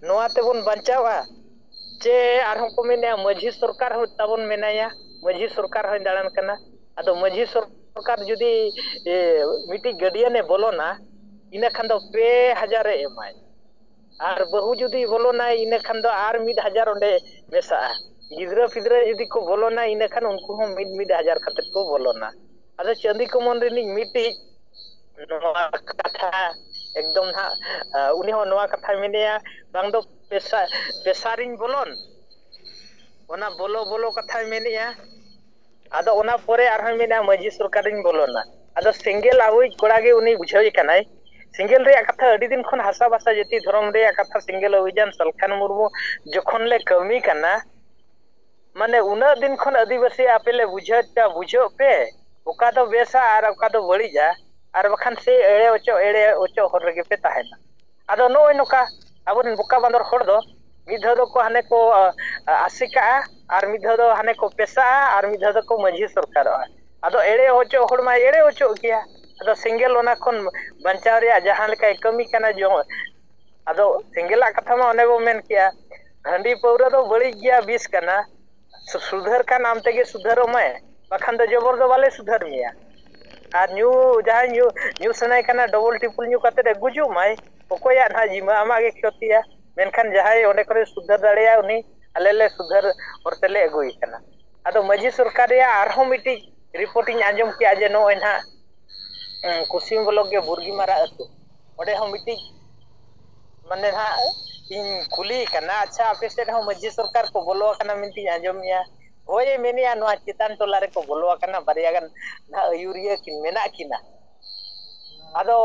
ᱱᱚᱣᱟ ᱛᱮᱵᱚᱱ ᱵᱟᱧᱪᱟᱣᱟ? ᱪᱮ ᱟᱨᱦᱚᱸ ᱠᱚ ᱢᱮᱱᱮᱜᱼᱟ, ᱢᱟᱹᱡᱷᱤ ᱥᱚᱨᱠᱟᱨ ᱦᱚᱸ ᱛᱟᱵᱚᱱ ᱢᱮᱱᱟᱭᱟ, ᱢᱟᱹᱡᱷᱤ ᱥᱚᱨᱠᱟᱨ ᱦᱚᱸᱭ ᱫᱟᱬᱟᱱ ᱠᱟᱱᱟ᱾ ᱟᱫᱚ ᱢᱟᱹᱡᱷᱤ ᱥᱚᱨᱠᱟᱨ ᱡᱩᱫᱤ, ᱮ, ᱢᱤᱫᱴᱤᱡ ᱜᱟᱹᱰᱤᱭᱟᱱᱮ ᱵᱚᱞᱚᱱᱟ, ᱤᱱᱟᱹ ᱠᱷᱟᱱ ᱫᱚ ᱯᱮ ᱦᱟᱡᱟᱨᱮ ᱮᱢᱟᱭ᱾ ᱟᱨ ᱵᱟᱹᱦᱩ ᱡᱩᱫᱤ ᱵᱚᱞᱚᱱᱟᱭ, ᱤᱱᱟᱹ ᱠᱷᱟᱱ ᱫᱚ ᱟᱨ ᱢᱤᱫ ᱦᱟᱡᱟᱨ ᱚᱸᱰᱮ ᱢᱮᱥᱟᱜᱼᱟ᱾ ᱜᱤᱫᱽᱨᱟᱹ ᱯᱤᱫᱽᱨᱟᱹ ᱡᱩᱫᱤ ᱠᱚ ᱵᱚᱞᱚᱱᱟ, ᱤᱱᱟᱹ ᱠᱷᱟᱱ ᱩᱱᱠᱩ ᱦᱚᱸ ᱢᱤᱫ ᱢᱤᱫ ᱦᱟᱡᱟᱨ ᱠᱟᱛᱮ ᱠᱚ ᱵᱚᱞᱚᱱᱟ᱾ ᱟᱫᱚ ᱪᱟᱹᱱᱫᱤ ᱠᱚᱢᱚᱱ ᱨᱤᱱᱤᱡ ᱢᱤᱫᱴᱤᱡ ᱱᱚᱣᱟ ᱠᱟᱛᱷᱟ ᱮᱠᱫᱚᱢ ᱱᱟᱦᱟᱜ, ᱟ, ᱩᱱᱤ ᱦᱚᱸ ᱱᱚᱣᱟ ᱠᱟᱛᱷᱟᱭ ᱢᱮᱱᱮᱜᱼᱟ, ᱵᱟᱝ ᱫᱚ ᱯᱮᱥᱟ-, ᱯᱮᱥᱟᱨᱤᱧ ᱵᱚᱞᱚᱱ, ᱚᱱᱟ ᱵᱚᱞᱚ ᱵᱚᱞᱚ ᱠᱟᱛᱷᱟᱭ ᱢᱮᱱᱮᱜᱼᱟ᱾ ᱟᱫᱚ ᱚᱱᱟ ᱯᱚᱨᱮ ᱟᱨᱦᱚᱸᱭ ᱢᱮᱱᱟ, ᱢᱟᱹᱡᱷᱤ ᱥᱚᱨᱠᱟᱨᱤᱧ ᱵᱚᱞᱚᱱᱟ᱾ ᱟᱫᱚ ᱥᱮᱸᱜᱮᱞ ᱟᱹᱣᱤᱡ ᱠᱚᱲᱟ ᱜᱮ ᱩᱱᱤ ᱵᱩᱡᱷᱟᱹᱣᱮ ᱠᱟᱱᱟᱭ᱾ ᱥᱮᱸᱜᱮᱞ ᱨᱮᱭᱟᱜ ᱠᱟᱛᱷᱟ ᱟᱹᱰᱤ ᱫᱤᱱ ᱠᱷᱚᱱ, ᱦᱟᱥᱟ ᱵᱷᱟᱥᱟ ᱡᱟᱹᱛᱤ ᱫᱷᱚᱨᱚᱢ ᱨᱮᱭᱟᱜ ᱠᱟᱛᱷᱟ, ᱥᱮᱸᱜᱮᱞ ᱚᱵᱷᱤᱡᱟᱱ ᱥᱟᱞᱠᱷᱟᱱ ᱢᱩᱨᱢᱩ ᱡᱚᱠᱷᱚᱱ ᱞᱮ ᱠᱟᱹᱢᱤ ᱠᱟᱱᱟ, ᱢᱟᱱᱮ ᱩᱱᱟᱹᱜ ᱫᱤᱱ ᱠᱷᱚᱱ ᱟᱹᱫᱤᱵᱟᱹᱥᱤ ᱟᱯᱮ ᱞᱮ ᱵᱩᱡᱷᱟᱹᱣ ᱯᱮᱭᱟ, ᱵᱩᱡᱷᱟᱹᱜ ᱯᱮ, ᱚᱠᱟ ᱫᱚ ᱵᱮᱥᱟ ᱟᱨ ᱚᱠᱟ ᱫᱚ ᱵᱟᱹᱲᱤᱡᱟ, ᱟᱨ ᱵᱟᱠᱷᱟᱱ ᱥᱮ ᱮᱲᱮ ᱚᱪᱚᱜ, ᱮᱲᱮ ᱚᱪᱚᱜ ᱦᱚᱨ ᱨᱮᱜᱮ ᱯᱮ ᱛᱟᱦᱮᱱᱟ᱾ ᱟᱫᱚ ᱱᱚᱜᱼᱚᱭ ᱱᱚᱝᱠᱟ ᱟᱵᱚᱨᱮᱱ ᱵᱚᱠᱟ ᱵᱟᱸᱫᱚᱨ ᱦᱚᱲ ᱫᱚ ᱢᱤᱫ ᱫᱷᱟᱣ ᱫᱚᱠᱚ ᱦᱟᱱᱮ ᱠᱚ, ᱟ, ᱟᱥᱮᱠᱟᱜᱼᱟ, ᱟᱨ ᱢᱤᱫ ᱫᱷᱟᱣ ᱫᱚ ᱦᱟᱱᱮ ᱠᱚ ᱯᱮᱥᱟᱜᱼᱟ, ᱟᱨ ᱢᱤᱫ ᱫᱷᱟᱣ ᱫᱚᱠᱚ ᱢᱟᱹᱡᱷᱤ ᱥᱚᱨᱠᱟᱨᱚᱜᱼᱟ᱾ ᱟᱫᱚ ᱮᱲᱮ ᱚᱪᱚᱜ ᱦᱚᱲ ᱢᱟᱭ ᱮᱲᱮ ᱚᱪᱚᱜ ᱜᱮᱭᱟ᱾ ᱟᱫᱚ ᱥᱮᱸᱜᱮᱞ ᱚᱱᱟ ᱠᱷᱚᱱ ᱵᱟᱧᱪᱟᱣ ᱨᱮᱭᱟᱜ ᱡᱟᱦᱟᱸ ᱞᱮᱠᱟᱭ ᱠᱟᱹᱢᱤ ᱠᱟᱱᱟ, ᱡᱚᱢ, ᱟᱫᱚ ᱥᱮᱸᱜᱮᱞᱟᱜ ᱠᱟᱛᱷᱟ ᱢᱟ ᱚᱱᱮ ᱵᱚ ᱢᱮᱱ ᱠᱮᱜᱼᱟ, ᱦᱟᱺᱰᱤ ᱯᱟᱹᱣᱨᱟᱹ ᱫᱚ ᱵᱟᱹᱲᱤᱡ ᱜᱮᱭᱟ, ᱵᱤᱥ ᱠᱟᱱᱟ, ᱥᱩ-, ᱥᱩᱫᱷᱟᱹᱨ ᱠᱷᱟᱱ ᱟᱢ ᱛᱮᱜᱮ ᱥᱩᱫᱷᱟᱹᱨᱚᱜ ᱢᱮ, ᱵᱟᱠᱷᱟᱱ ᱫᱚ ᱡᱚᱵᱚᱨ ᱫᱚ ᱵᱟᱞᱮ ᱥᱩᱫᱷᱟᱹᱨ ᱢᱮᱭᱟ᱾ ᱟᱨ ᱧᱩ, ᱡᱟᱦᱟᱸᱭ ᱧᱩ, ᱧᱩ ᱥᱟᱱᱟᱭᱮ ᱠᱟᱱᱟ, ᱰᱚᱵᱚᱞ ᱴᱨᱤᱯᱚᱞ ᱧᱩ ᱠᱟᱛᱮ ᱮ ᱜᱩᱡᱩᱜ ᱢᱟᱭ, ᱚᱠᱚᱭᱟᱜ ᱱᱟᱦᱟᱜ ᱡᱤᱢᱟᱹ? ᱟᱢᱟᱜ ᱜᱮ ᱠᱷᱚᱛᱤᱭᱟ᱾ ᱢᱮᱱᱠᱷᱟᱱ ᱡᱟᱦᱟᱸᱭ ᱚᱸᱰᱮ ᱠᱷᱚᱱᱮ ᱥᱩᱫᱷᱟᱹᱨ ᱫᱟᱲᱮᱭᱟᱜᱼᱟ, ᱩᱱᱤ ᱟᱞᱮ ᱞᱮ ᱥᱩᱫᱷᱟᱹᱨ ᱦᱚᱨ ᱛᱮᱞᱮ ᱟᱹᱜᱩᱭᱮ ᱠᱟᱱᱟ᱾ ᱟᱫᱚ ᱢᱟᱹᱡᱷᱤ ᱥᱚᱨᱠᱟᱨ ᱨᱮᱭᱟᱜ ᱟᱨᱦᱚᱸ ᱢᱤᱫᱴᱤᱡ ᱨᱤᱯᱳᱨᱴ ᱤᱧ ᱟᱸᱡᱚᱢ ᱠᱮᱜᱼᱟ ᱡᱮ ᱱᱚᱜᱼᱚᱭ ᱱᱟᱦᱟᱜ, ᱩᱸ, ᱠᱩᱥᱤᱢ ᱵᱞᱚᱠ ᱜᱮ ᱵᱩᱨᱜᱤᱢᱟᱨᱟ ᱟᱹᱛᱩ, ᱚᱸᱰᱮ ᱦᱚᱸ ᱢᱤᱫᱴᱤᱡ ᱢᱟᱱᱮ ᱱᱟᱦᱟᱜ ᱤᱧ ᱠᱩᱞᱤᱭᱮ ᱠᱟᱱᱟ, ᱟᱪᱪᱷᱟ, ᱟᱯᱮ ᱥᱮᱫ ᱦᱚᱸ ᱢᱟᱹᱡᱷᱤ ᱥᱚᱨᱠᱟᱨ ᱠᱚ ᱵᱚᱞᱚ ᱟᱠᱟᱱᱟ ᱢᱮᱱᱛᱮᱧ ᱟᱸᱡᱚᱢᱮᱜᱼᱟ᱾ ᱦᱳᱭ, ᱢᱮᱱᱮᱜᱼᱟ, ᱱᱚᱣᱟ ᱪᱮᱛᱟᱱ ᱴᱚᱞᱟ ᱨᱮᱠᱚ ᱵᱚᱞᱚ ᱟᱠᱟᱱᱟ, ᱵᱟᱨᱭᱟ ᱜᱟᱱ ᱱᱟᱦᱟᱜ ᱟᱹᱭᱩᱨᱤᱭᱟᱹ ᱠᱤᱱ ᱢᱮᱱᱟᱜ ᱠᱤᱱᱟ᱾ ᱟᱫᱚ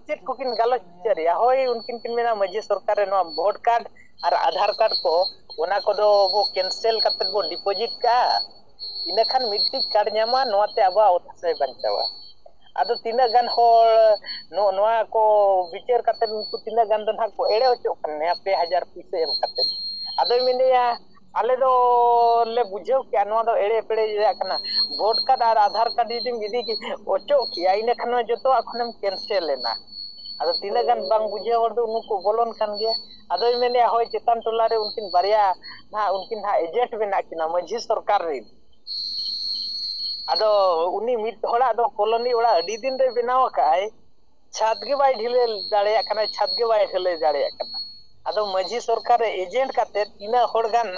ᱪᱮᱫ ᱠᱚᱠᱤᱱ ᱜᱟᱞᱚᱪ ᱪᱮᱫ ᱨᱮᱭᱟᱜ? ᱦᱳᱭ, ᱩᱱᱠᱤᱱ ᱠᱤᱱ ᱢᱮᱱᱟ, ᱢᱟᱹᱡᱷᱤ ᱥᱚᱨᱠᱟᱨ ᱨᱮ ᱱᱚᱣᱟ ᱵᱷᱳᱴ ᱠᱟᱨᱰ ᱟᱨ ᱟᱫᱷᱟᱨ ᱠᱟᱨᱰ ᱠᱚ, ᱚᱱᱟ ᱠᱚᱫᱚ ᱵᱚ ᱠᱮᱱᱥᱮᱞ ᱠᱟᱛᱮ ᱵᱚ ᱰᱤᱯᱚᱡᱤᱴ ᱠᱟᱜᱼᱟ, ᱤᱱᱟᱹᱠᱷᱟᱱ ᱢᱤᱫᱴᱤᱡ ᱠᱟᱨᱰ ᱧᱟᱢᱚᱜᱼᱟ, ᱱᱚᱣᱟᱛᱮ ᱟᱵᱚᱣᱟᱜ ᱚᱛ ᱦᱟᱥᱟᱭ ᱵᱟᱧᱪᱟᱣᱟ᱾ ᱟᱫᱚ ᱛᱤᱱᱟᱹᱜ ᱜᱟᱱ ᱦᱚᱲ ᱱᱚ-, ᱱᱚᱣᱟ ᱠᱚ ᱵᱤᱪᱟᱹᱨ ᱠᱟᱛᱮ ᱩᱱᱠᱩ ᱛᱤᱱᱟᱹᱜ ᱜᱟᱱ ᱫᱚ ᱱᱟᱦᱟᱜ ᱠᱚ ᱮᱲᱮ ᱚᱪᱚᱜ ᱠᱟᱱᱟ ᱯᱮ ᱦᱟᱡᱟᱨ ᱯᱩᱭᱥᱟᱹ ᱮᱢ ᱠᱟᱛᱮ? ᱟᱫᱚᱭ ᱢᱮᱱᱮᱜᱼᱟ, ᱟᱞᱮ ᱫᱚ ᱞᱮ ᱵᱩᱡᱷᱟᱹᱣ ᱠᱮᱜᱼᱟ, ᱱᱚᱣᱟ ᱫᱚ ᱮᱲᱮ ᱯᱮᱲᱮ ᱨᱮᱭᱟᱜ ᱠᱟᱱᱟ᱾ ᱵᱷᱳᱴ ᱠᱟᱨᱰ ᱟᱨ ᱟᱫᱷᱟᱨ ᱠᱟᱨᱰ ᱡᱩᱫᱤᱢ ᱤᱫᱤ ᱠᱮ-, ᱚᱪᱚᱜ ᱠᱮᱜᱼᱟ, ᱤᱱᱟᱹ ᱠᱷᱟᱱ ᱢᱟ ᱡᱚᱛᱚᱣᱟᱜ ᱠᱷᱚᱱᱮᱢ ᱠᱮᱱᱥᱮᱞ ᱮᱱᱟ᱾ ᱟᱫᱚ ᱛᱤᱱᱟᱹᱜ ᱜᱟᱱ ᱵᱟᱝ ᱵᱩᱡᱷᱟᱹᱣ ᱦᱚᱲ ᱫᱚ ᱩᱱᱠᱩ ᱵᱚᱞᱚᱱ ᱠᱟᱱ ᱜᱮᱭᱟ᱾ ᱟᱫᱚᱭ ᱢᱮᱱᱮᱫᱼᱟ, ᱦᱳᱭ, ᱪᱮᱛᱟᱱ ᱴᱚᱞᱟ ᱨᱮ ᱩᱱᱠᱤᱱ ᱵᱟᱨᱭᱟ ᱱᱟᱦᱟᱜ, ᱩᱱᱠᱤᱱ ᱱᱟᱦᱟᱜ ᱮᱡᱮᱱᱴ ᱢᱮᱱᱟᱜ ᱠᱤᱱᱟ ᱢᱟᱹᱡᱷᱤ ᱥᱚᱨᱠᱟᱨ ᱨᱮᱱ᱾ ᱟᱫᱚ ᱩᱱᱤ ᱢᱤᱫ ᱦᱚᱲᱟᱜ ᱫᱚ ᱠᱚᱞᱚᱱᱤ ᱚᱲᱟᱜ ᱟᱹᱰᱤ ᱫᱤᱱ ᱨᱮ ᱵᱮᱱᱟᱣ ᱟᱠᱟᱫ ᱟᱭ, ᱪᱷᱟᱫᱽ ᱜᱮ ᱵᱟᱭ ᱰᱷᱤᱞᱟᱹ ᱫᱟᱲᱮᱭᱟᱜ ᱠᱟᱱᱟ, ᱪᱷᱟᱫᱽ ᱜᱮ ᱵᱟᱭ ᱰᱷᱟᱹᱞᱟᱹᱭ ᱫᱟᱲᱮᱭᱟᱜ ᱠᱟᱱᱟ᱾ ᱟᱫᱚ ᱢᱟᱹᱡᱷᱤ ᱥᱚᱨᱠᱟᱨ ᱨᱮ ᱮᱡᱮᱱᱴ ᱠᱟᱛᱮ ᱤᱱᱟᱹ ᱦᱚᱲ ᱜᱟᱱ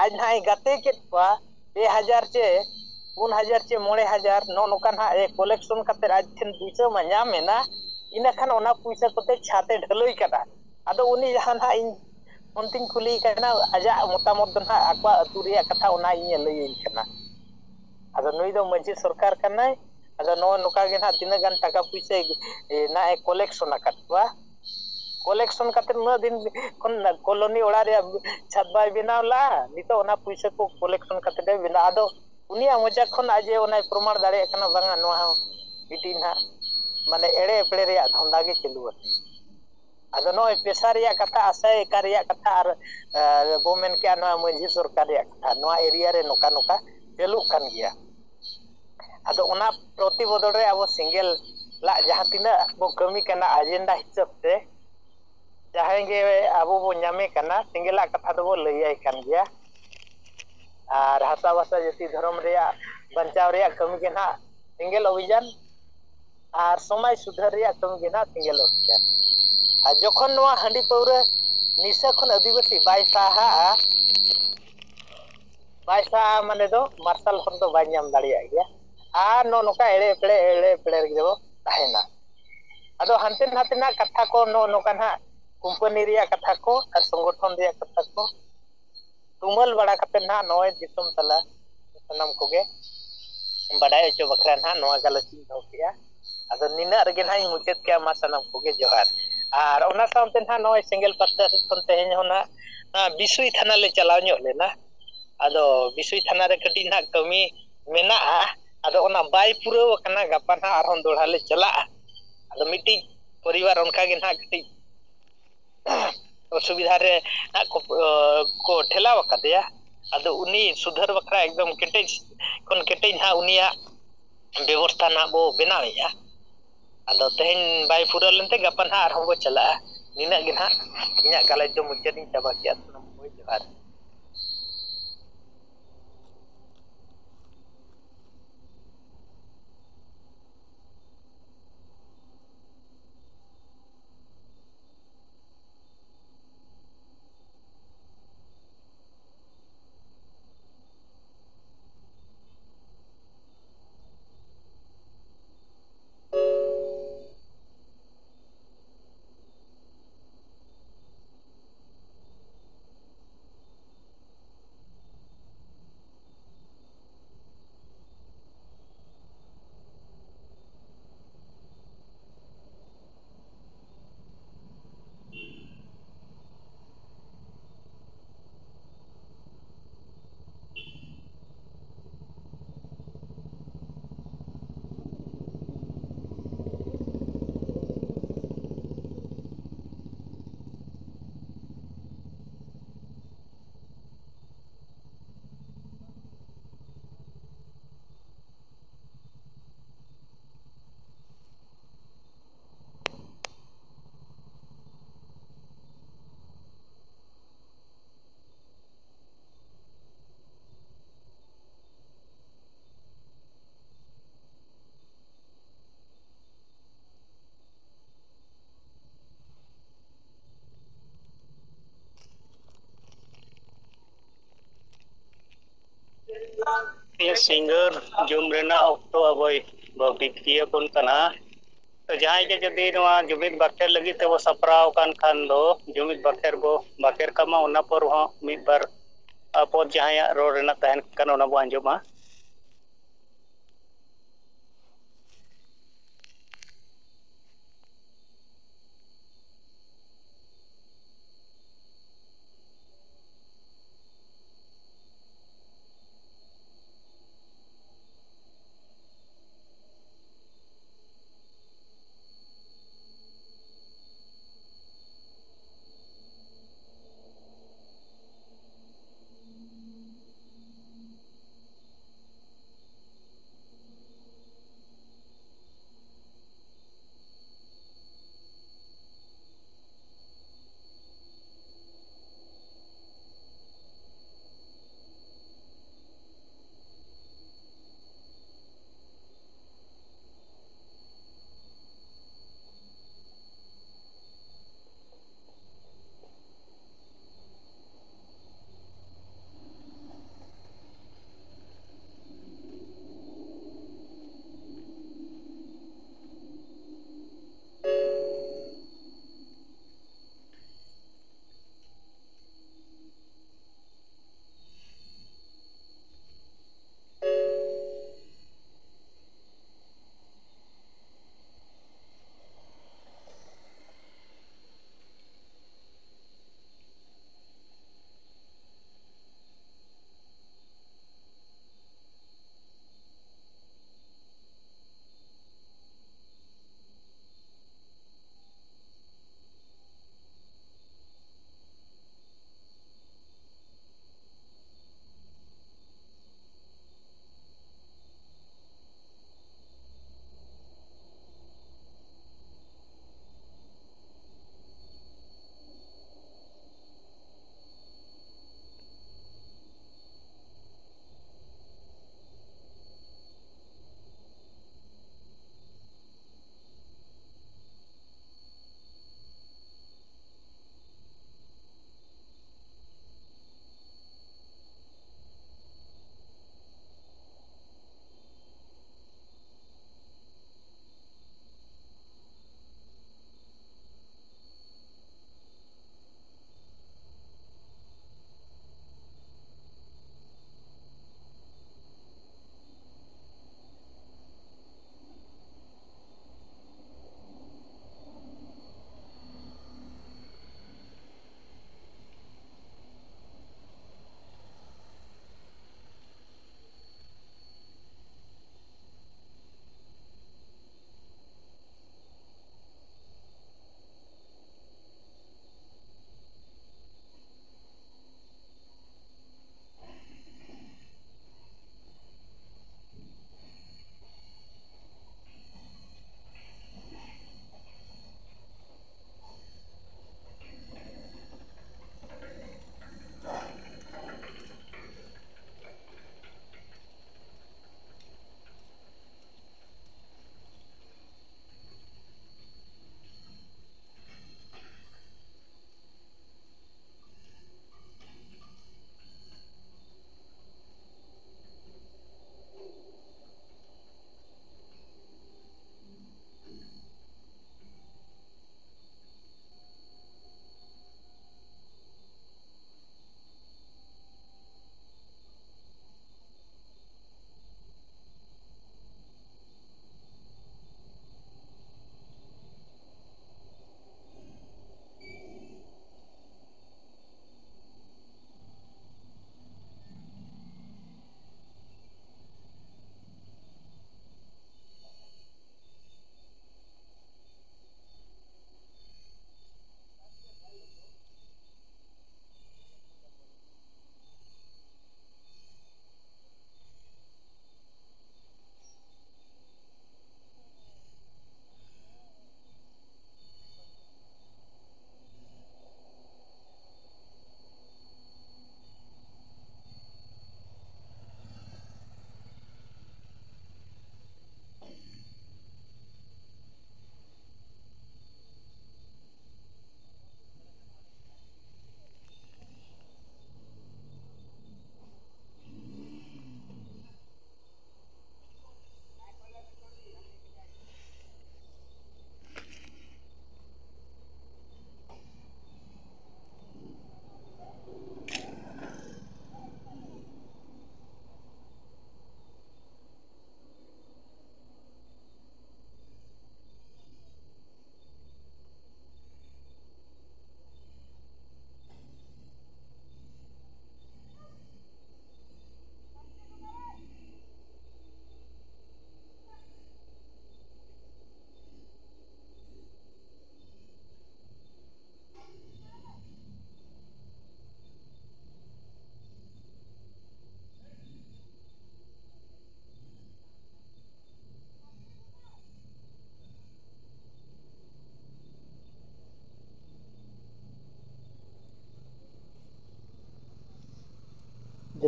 ᱟᱡ ᱱᱟᱦᱟᱜ ᱮ ᱜᱟᱛᱮ ᱠᱮᱫ ᱠᱚᱣᱟ, ᱯᱮ ᱦᱟᱡᱟᱨ ᱪᱮ ᱯᱩᱱ ᱦᱟᱡᱟᱨ ᱪᱮ ᱢᱚᱬᱮ ᱦᱟᱡᱟᱨ, ᱱᱚᱜᱼᱚ ᱱᱚᱝᱠᱟ ᱱᱟᱦᱟᱜ ᱮ ᱠᱚᱞᱮᱠᱥᱚᱱ ᱠᱟᱛᱮ ᱟᱡ ᱴᱷᱮᱱ ᱯᱩᱭᱥᱟᱹ ᱢᱟ ᱧᱟᱢ ᱮᱱᱟ᱾ ᱤᱱᱟᱹ ᱠᱷᱟᱱ ᱚᱱᱟ ᱯᱩᱭᱥᱟᱹ ᱠᱚᱛᱮ ᱪᱷᱟᱛ ᱮ ᱰᱷᱟᱹᱞᱟᱹᱭ ᱠᱟᱫᱟ᱾ ᱟᱫᱚ ᱩᱱᱤ ᱡᱟᱦᱟᱸ ᱱᱟᱦᱟᱜ ᱤᱧ ᱚᱱᱛᱮᱧ ᱠᱩᱞᱤᱭᱮ ᱠᱟᱱᱟ, ᱟᱡᱟᱜ ᱢᱚᱛᱟᱢᱚᱛ ᱫᱚ ᱱᱟᱦᱟᱜ ᱟᱠᱚᱣᱟᱜ ᱟᱹᱛᱩ ᱨᱮᱭᱟᱜ ᱠᱟᱛᱷᱟ ᱚᱱᱟ ᱤᱧᱮ ᱞᱟᱹᱭᱟᱹᱧ ᱠᱟᱱᱟ᱾ ᱟᱫᱚ ᱱᱩᱭ ᱫᱚ ᱢᱟᱹᱡᱷᱤ ᱥᱚᱨᱠᱟᱨ ᱠᱟᱱᱟᱭ᱾ ᱟᱫᱚ ᱱᱚᱜᱼᱚ ᱱᱚᱝᱠᱟ ᱜᱮ ᱱᱟᱦᱟᱜ ᱛᱤᱱᱟᱹᱜ ᱜᱟᱱ ᱴᱟᱠᱟ ᱯᱩᱭᱥᱟᱹ ᱱᱟᱦᱟᱜ ᱮ ᱠᱚᱞᱮᱠᱥᱚᱱ ᱟᱠᱟᱫ ᱠᱚᱣᱟ᱾ ᱠᱚᱞᱮᱠᱥᱚᱱ ᱠᱟᱛᱮ ᱩᱱᱟᱹᱜ ᱫᱤᱱ ᱠᱷᱚᱱ ᱠᱚᱞᱚᱱᱤ ᱚᱲᱟᱜ ᱨᱮᱭᱟᱜ ᱪᱷᱟᱫᱽ ᱵᱟᱭ ᱵᱮᱱᱟᱣ ᱞᱟᱜᱼᱟ, ᱱᱤᱛᱚᱜ ᱚᱱᱟ ᱯᱩᱭᱥᱟᱹ ᱠᱚ ᱠᱚᱞᱮᱠᱥᱚᱱ ᱠᱟᱛᱮ ᱮ ᱵᱮᱱᱟᱣ᱾ ᱟᱫᱚ ᱩᱱᱤᱭᱟᱜ ᱢᱚᱪᱟ ᱠᱷᱚᱱ ᱟᱡ ᱮ ᱚᱱᱟᱭ ᱯᱨᱚᱢᱟᱬ ᱫᱟᱲᱮᱭᱟᱜ ᱠᱟᱱᱟ, ᱵᱟᱝᱟ, ᱱᱚᱣᱟ ᱦᱚᱸ ᱢᱤᱫᱴᱤᱡ ᱱᱟᱦᱟᱜ ᱢᱟᱱᱮ ᱮᱲᱮ ᱮᱯᱲᱮ ᱨᱮᱭᱟᱜ ᱫᱷᱟᱱᱫᱟ ᱜᱮ ᱪᱟᱹᱞᱩ ᱟᱠᱟᱱᱟ᱾ ᱟᱫᱚ ᱱᱚᱜᱼᱚᱭ ᱯᱮᱥᱟ ᱨᱮᱭᱟᱜ ᱠᱟᱛᱷᱟ, ᱟᱥᱟᱭ ᱮᱠᱟ ᱨᱮᱭᱟᱜ ᱠᱟᱛᱷᱟ, ᱟᱨ, ᱟᱨ ᱵᱚ ᱢᱮᱱ ᱠᱮᱜᱼᱟ ᱱᱚᱣᱟ ᱢᱟᱹᱡᱷᱤ ᱥᱚᱨᱠᱟᱨ ᱨᱮᱭᱟᱜ ᱠᱟᱛᱷᱟ, ᱱᱚᱣᱟ ᱮᱨᱤᱭᱟ ᱨᱮ ᱱᱚᱝᱠᱟ ᱱᱚᱝᱠᱟ ᱪᱟᱹᱞᱩᱜ ᱠᱟᱱ ᱜᱮᱭᱟ᱾ ᱟᱫᱚ ᱚᱱᱟ ᱯᱨᱚᱛᱤ ᱵᱚᱫᱚᱞ ᱨᱮ ᱟᱵᱚ ᱥᱮᱸᱜᱮᱞ ᱞᱟᱜ ᱡᱟᱦᱟᱸ ᱛᱤᱱᱟᱹᱜ ᱵᱚ ᱠᱟᱹᱢᱤ ᱠᱟᱱᱟ ᱟᱡᱮᱱᱰᱟ ᱦᱤᱥᱟᱹᱵ ᱛᱮ, ᱡᱟᱦᱟᱸᱭ ᱜᱮ ᱟᱵᱚ ᱵᱚ ᱧᱟᱢᱮ ᱠᱟᱱᱟ, ᱥᱮᱸᱜᱮᱞᱟᱜ ᱠᱟᱛᱷᱟ ᱫᱚᱵᱚ ᱞᱟᱹᱭᱟᱭ ᱠᱟᱱ ᱜᱮᱭᱟ᱾ ᱟᱨ ᱦᱟᱥᱟ ᱵᱷᱟᱥᱟ ᱡᱟᱹᱛᱤ ᱫᱷᱚᱨᱚᱢ ᱨᱮᱭᱟᱜ ᱵᱟᱧᱪᱟᱣ ᱨᱮᱭᱟᱜ ᱠᱟᱹᱢᱤ ᱜᱮ ᱱᱟᱦᱟᱜ ᱥᱮᱸᱜᱮᱞ ᱚᱵᱷᱤᱡᱟᱱ, ᱟᱨ ᱥᱚᱢᱟᱡᱽ ᱥᱩᱫᱷᱟᱹᱨ ᱨᱮᱭᱟᱜ ᱠᱟᱹᱢᱤ ᱜᱮ ᱱᱟᱦᱟᱜ ᱥᱮᱸᱜᱮᱞ ᱚᱵᱷᱤᱡᱟᱱ᱾ ᱟᱨ ᱡᱚᱠᱷᱚᱱ ᱱᱚᱣᱟ ᱦᱟᱺᱰᱤ ᱯᱟᱹᱣᱨᱟᱹ ᱱᱤᱥᱟᱹ ᱠᱷᱚᱱ ᱟᱹᱫᱤᱵᱟᱹᱥᱤ ᱵᱟᱭ ᱥᱟᱦᱟᱜᱼᱟ, ᱵᱟᱭ ᱥᱟᱦᱟᱜᱼᱟ ᱢᱟᱱᱮ ᱫᱚ ᱢᱟᱨᱥᱟᱞ ᱦᱚᱨ ᱫᱚ ᱵᱟᱭ ᱧᱟᱢ ᱫᱟᱲᱮᱭᱟᱜ ᱜᱮᱭᱟ᱾ ᱟᱨ ᱱᱚᱜᱼᱚ ᱱᱚᱝᱠᱟ ᱮᱲᱮ ᱮᱯᱲᱮ, ᱮᱲᱮ ᱮᱯᱲᱮ ᱨᱮᱜᱮ ᱵᱚ ᱛᱟᱦᱮᱱᱟ᱾ ᱟᱫᱚ ᱦᱟᱱᱛᱮ ᱱᱟᱛᱮᱱᱟᱜ ᱠᱟᱛᱷᱟ ᱠᱚ, ᱱᱚᱜᱼᱚ ᱱᱚᱝᱠᱟ ᱱᱟᱦᱟᱜ ᱠᱳᱢᱯᱟᱱᱤ ᱨᱮᱭᱟᱜ ᱠᱟᱛᱷᱟ ᱠᱚ ᱟᱨ ᱥᱚᱝᱜᱚᱴᱷᱚᱱ ᱨᱮᱭᱟᱜ ᱠᱟᱛᱷᱟ ᱠᱚ ᱛᱩᱢᱟᱹᱞ ᱵᱟᱲᱟ ᱠᱟᱛᱮ ᱱᱟᱦᱟᱜ ᱱᱚᱜᱼᱚᱭ ᱫᱤᱥᱚᱢ ᱛᱟᱞᱟ ᱥᱟᱱᱟᱢ ᱠᱚᱜᱮ ᱵᱟᱰᱟᱭ ᱦᱚᱪᱚ ᱵᱟᱠᱷᱨᱟ ᱱᱟᱦᱟᱜ ᱱᱚᱣᱟ ᱜᱟᱞᱚᱪ ᱤᱧ ᱫᱚᱦᱚ ᱠᱮᱜᱼᱟ᱾ ᱟᱫᱚ ᱱᱤᱱᱟᱹᱜ ᱨᱮᱜᱮ ᱱᱟᱦᱟᱜ ᱤᱧ ᱢᱩᱪᱟᱹᱫ ᱠᱮᱜᱼᱟ᱾ ᱢᱟ ᱥᱟᱱᱟᱢ ᱠᱚᱜᱮ ᱡᱚᱦᱟᱨ᱾ ᱟᱨ ᱚᱱᱟ ᱥᱟᱶᱛᱮ ᱱᱟᱦᱟᱜ ᱱᱚᱜᱼᱚᱭ ᱥᱮᱸᱜᱮᱞ ᱯᱟᱥᱴᱟ ᱥᱮᱫ ᱠᱷᱚᱱ ᱛᱮᱦᱮᱧ ᱦᱚᱸ ᱱᱟᱦᱟᱜ, ᱟᱸ, ᱵᱤᱥᱩᱭ ᱛᱷᱟᱱᱟ ᱞᱮ ᱪᱟᱞᱟᱣ ᱧᱚᱜ ᱞᱮᱱᱟ᱾ ᱟᱫᱚ ᱵᱤᱥᱩᱭ ᱛᱷᱟᱱᱟ ᱨᱮ ᱠᱟᱹᱴᱤᱡ ᱱᱟᱦᱟᱜ ᱠᱟᱹᱢᱤ ᱢᱮᱱᱟᱜᱼᱟ᱾ ᱟᱫᱚ ᱚᱱᱟ ᱵᱟᱭ ᱯᱩᱨᱟᱹᱣ ᱟᱠᱟᱱᱟ, ᱜᱟᱯᱟ ᱱᱟᱦᱟᱜ ᱟᱨᱦᱚᱸ ᱫᱚᱦᱲᱟ ᱞᱮ ᱪᱟᱞᱟᱜᱼᱟ᱾ ᱟᱫᱚ ᱢᱤᱫᱴᱤᱡ ᱯᱚᱨᱤᱵᱟᱨ ᱚᱱᱠᱟ ᱜᱮ ᱱᱟᱦᱟᱜ ᱠᱟᱹᱴᱤᱡ ᱚᱥᱩᱵᱤᱫᱷᱟ ᱨᱮ ᱱᱟᱦᱟᱜ ᱠᱚ, ᱠᱚ ᱴᱷᱮᱞᱟᱣ ᱟᱠᱟᱫᱮᱭᱟ᱾ ᱟᱫᱚ ᱩᱱᱤ ᱥᱩᱫᱷᱟᱹᱨ ᱵᱟᱠᱷᱨᱟ ᱮᱠᱫᱚᱢ ᱠᱮᱴᱮᱡ ᱠᱷᱚᱱ ᱠᱮᱴᱮᱡ ᱱᱟᱦᱟᱜ ᱩᱱᱤᱭᱟᱜ ᱵᱮᱵᱚᱥᱛᱷᱟ ᱱᱟᱦᱟᱜ ᱵᱚ ᱵᱮᱱᱟᱣᱮᱫᱼᱟ᱾ ᱟᱫᱚ ᱛᱮᱦᱮᱧ ᱵᱟᱭ ᱯᱩᱨᱟᱹᱣ ᱞᱮᱱᱛᱮ ᱜᱟᱯᱟ ᱱᱟᱦᱟᱜ ᱟᱨᱦᱚᱸ ᱵᱚ ᱪᱟᱞᱟᱜᱼᱟ᱾ ᱱᱤᱱᱟᱹᱜ ᱜᱮ ᱱᱟᱦᱟᱜ ᱤᱧᱟᱹᱜ ᱜᱟᱞᱚᱪ ᱫᱚ ᱢᱩᱪᱟᱹᱫ ᱤᱧ ᱪᱟᱵᱟ ᱠᱮᱜᱼᱟ᱾ ᱥᱟᱱᱟᱢ ᱠᱚ ᱡᱚᱦᱟᱨ᱾ ᱥᱤᱸᱜᱟᱹᱲ ᱡᱚᱢ ᱨᱮᱱᱟᱜ ᱚᱠᱛᱚ ᱟᱵᱚᱭ ᱵᱤᱛᱤᱭᱟᱵᱚᱱ ᱠᱟᱱᱟ᱾ ᱛᱚ, ᱡᱟᱦᱟᱸᱭ ᱜᱮ ᱡᱩᱫᱤ ᱱᱚᱣᱟ ᱡᱩᱢᱤᱫ ᱵᱟᱠᱷᱮᱲ ᱞᱟᱹᱜᱤᱫ ᱛᱮᱵᱚ ᱥᱟᱯᱲᱟᱣ ᱟᱠᱟᱱ ᱠᱷᱟᱱ ᱫᱚ, ᱡᱩᱢᱤᱫ ᱵᱟᱠᱷᱮᱲ ᱵᱚ ᱵᱟᱠᱷᱮᱲ ᱠᱟᱜ ᱢᱟ, ᱚᱱᱟ ᱯᱚᱨ ᱦᱚᱸ ᱢᱤᱫ ᱵᱟᱨ, ᱟ, ᱯᱚᱫ ᱡᱟᱦᱟᱸᱭᱟᱜ ᱨᱚᱲ ᱨᱮᱱᱟᱜ ᱛᱟᱦᱮᱱ ᱠᱷᱟᱱ, ᱚᱱᱟ ᱵᱚ ᱟᱸᱡᱚᱢᱟ᱾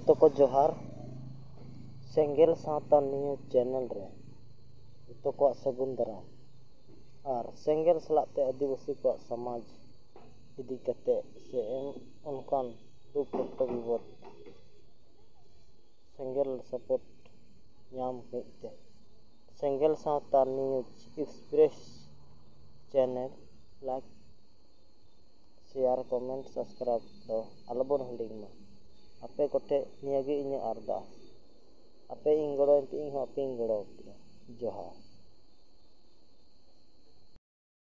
ᱡᱚᱛᱚ ᱠᱚ ᱡᱚᱦᱟᱨ᱾ ᱥᱮᱸᱜᱮᱞ ᱥᱟᱶᱛᱟ ᱱᱤᱭᱩᱡᱽ ᱪᱮᱱᱮᱞ ᱨᱮ ᱡᱚᱛᱚ ᱠᱚᱣᱟᱜ ᱥᱟᱹᱜᱩᱱ ᱫᱟᱨᱟᱢ᱾ ᱟᱨ ᱥᱮᱸᱜᱮᱞ ᱥᱟᱞᱟᱜ ᱛᱮ ᱟᱹᱫᱤᱵᱟᱹᱥᱤ ᱠᱚᱣᱟᱜ ᱥᱚᱢᱟᱡᱽ ᱤᱫᱤ ᱠᱟᱛᱮ ᱥᱮ ᱮᱢ ᱚᱱᱠᱟᱱ ᱫᱩᱠ ᱠᱚᱥᱴᱚ ᱵᱤᱯᱚᱫ ᱥᱮᱸᱜᱮᱞ ᱥᱟᱯᱳᱨᱴ ᱧᱟᱢ ᱦᱩᱭᱩᱜ ᱛᱮ ᱥᱮᱸᱜᱮᱞ ᱥᱟᱶᱛᱟ news express channel like, share, comment, subscribe ᱫᱚ ᱟᱞᱚᱵᱚᱱ ᱦᱤᱲᱤᱧ ᱢᱟ᱾ ᱟᱯᱮ ᱠᱚᱴᱷᱮᱱ ᱱᱤᱭᱟᱹᱜᱮ ᱤᱧᱟᱹᱜ ᱟᱨᱫᱟᱥ᱾ ᱟᱯᱮ ᱤᱧ ᱜᱚᱲᱚᱭᱮᱱ ᱛᱮ ᱤᱧ ᱦᱚᱸ ᱟᱯᱮᱧ ᱜᱚᱲᱚ ᱟᱯᱮᱭᱟ᱾ ᱡᱚᱦᱟᱨ᱾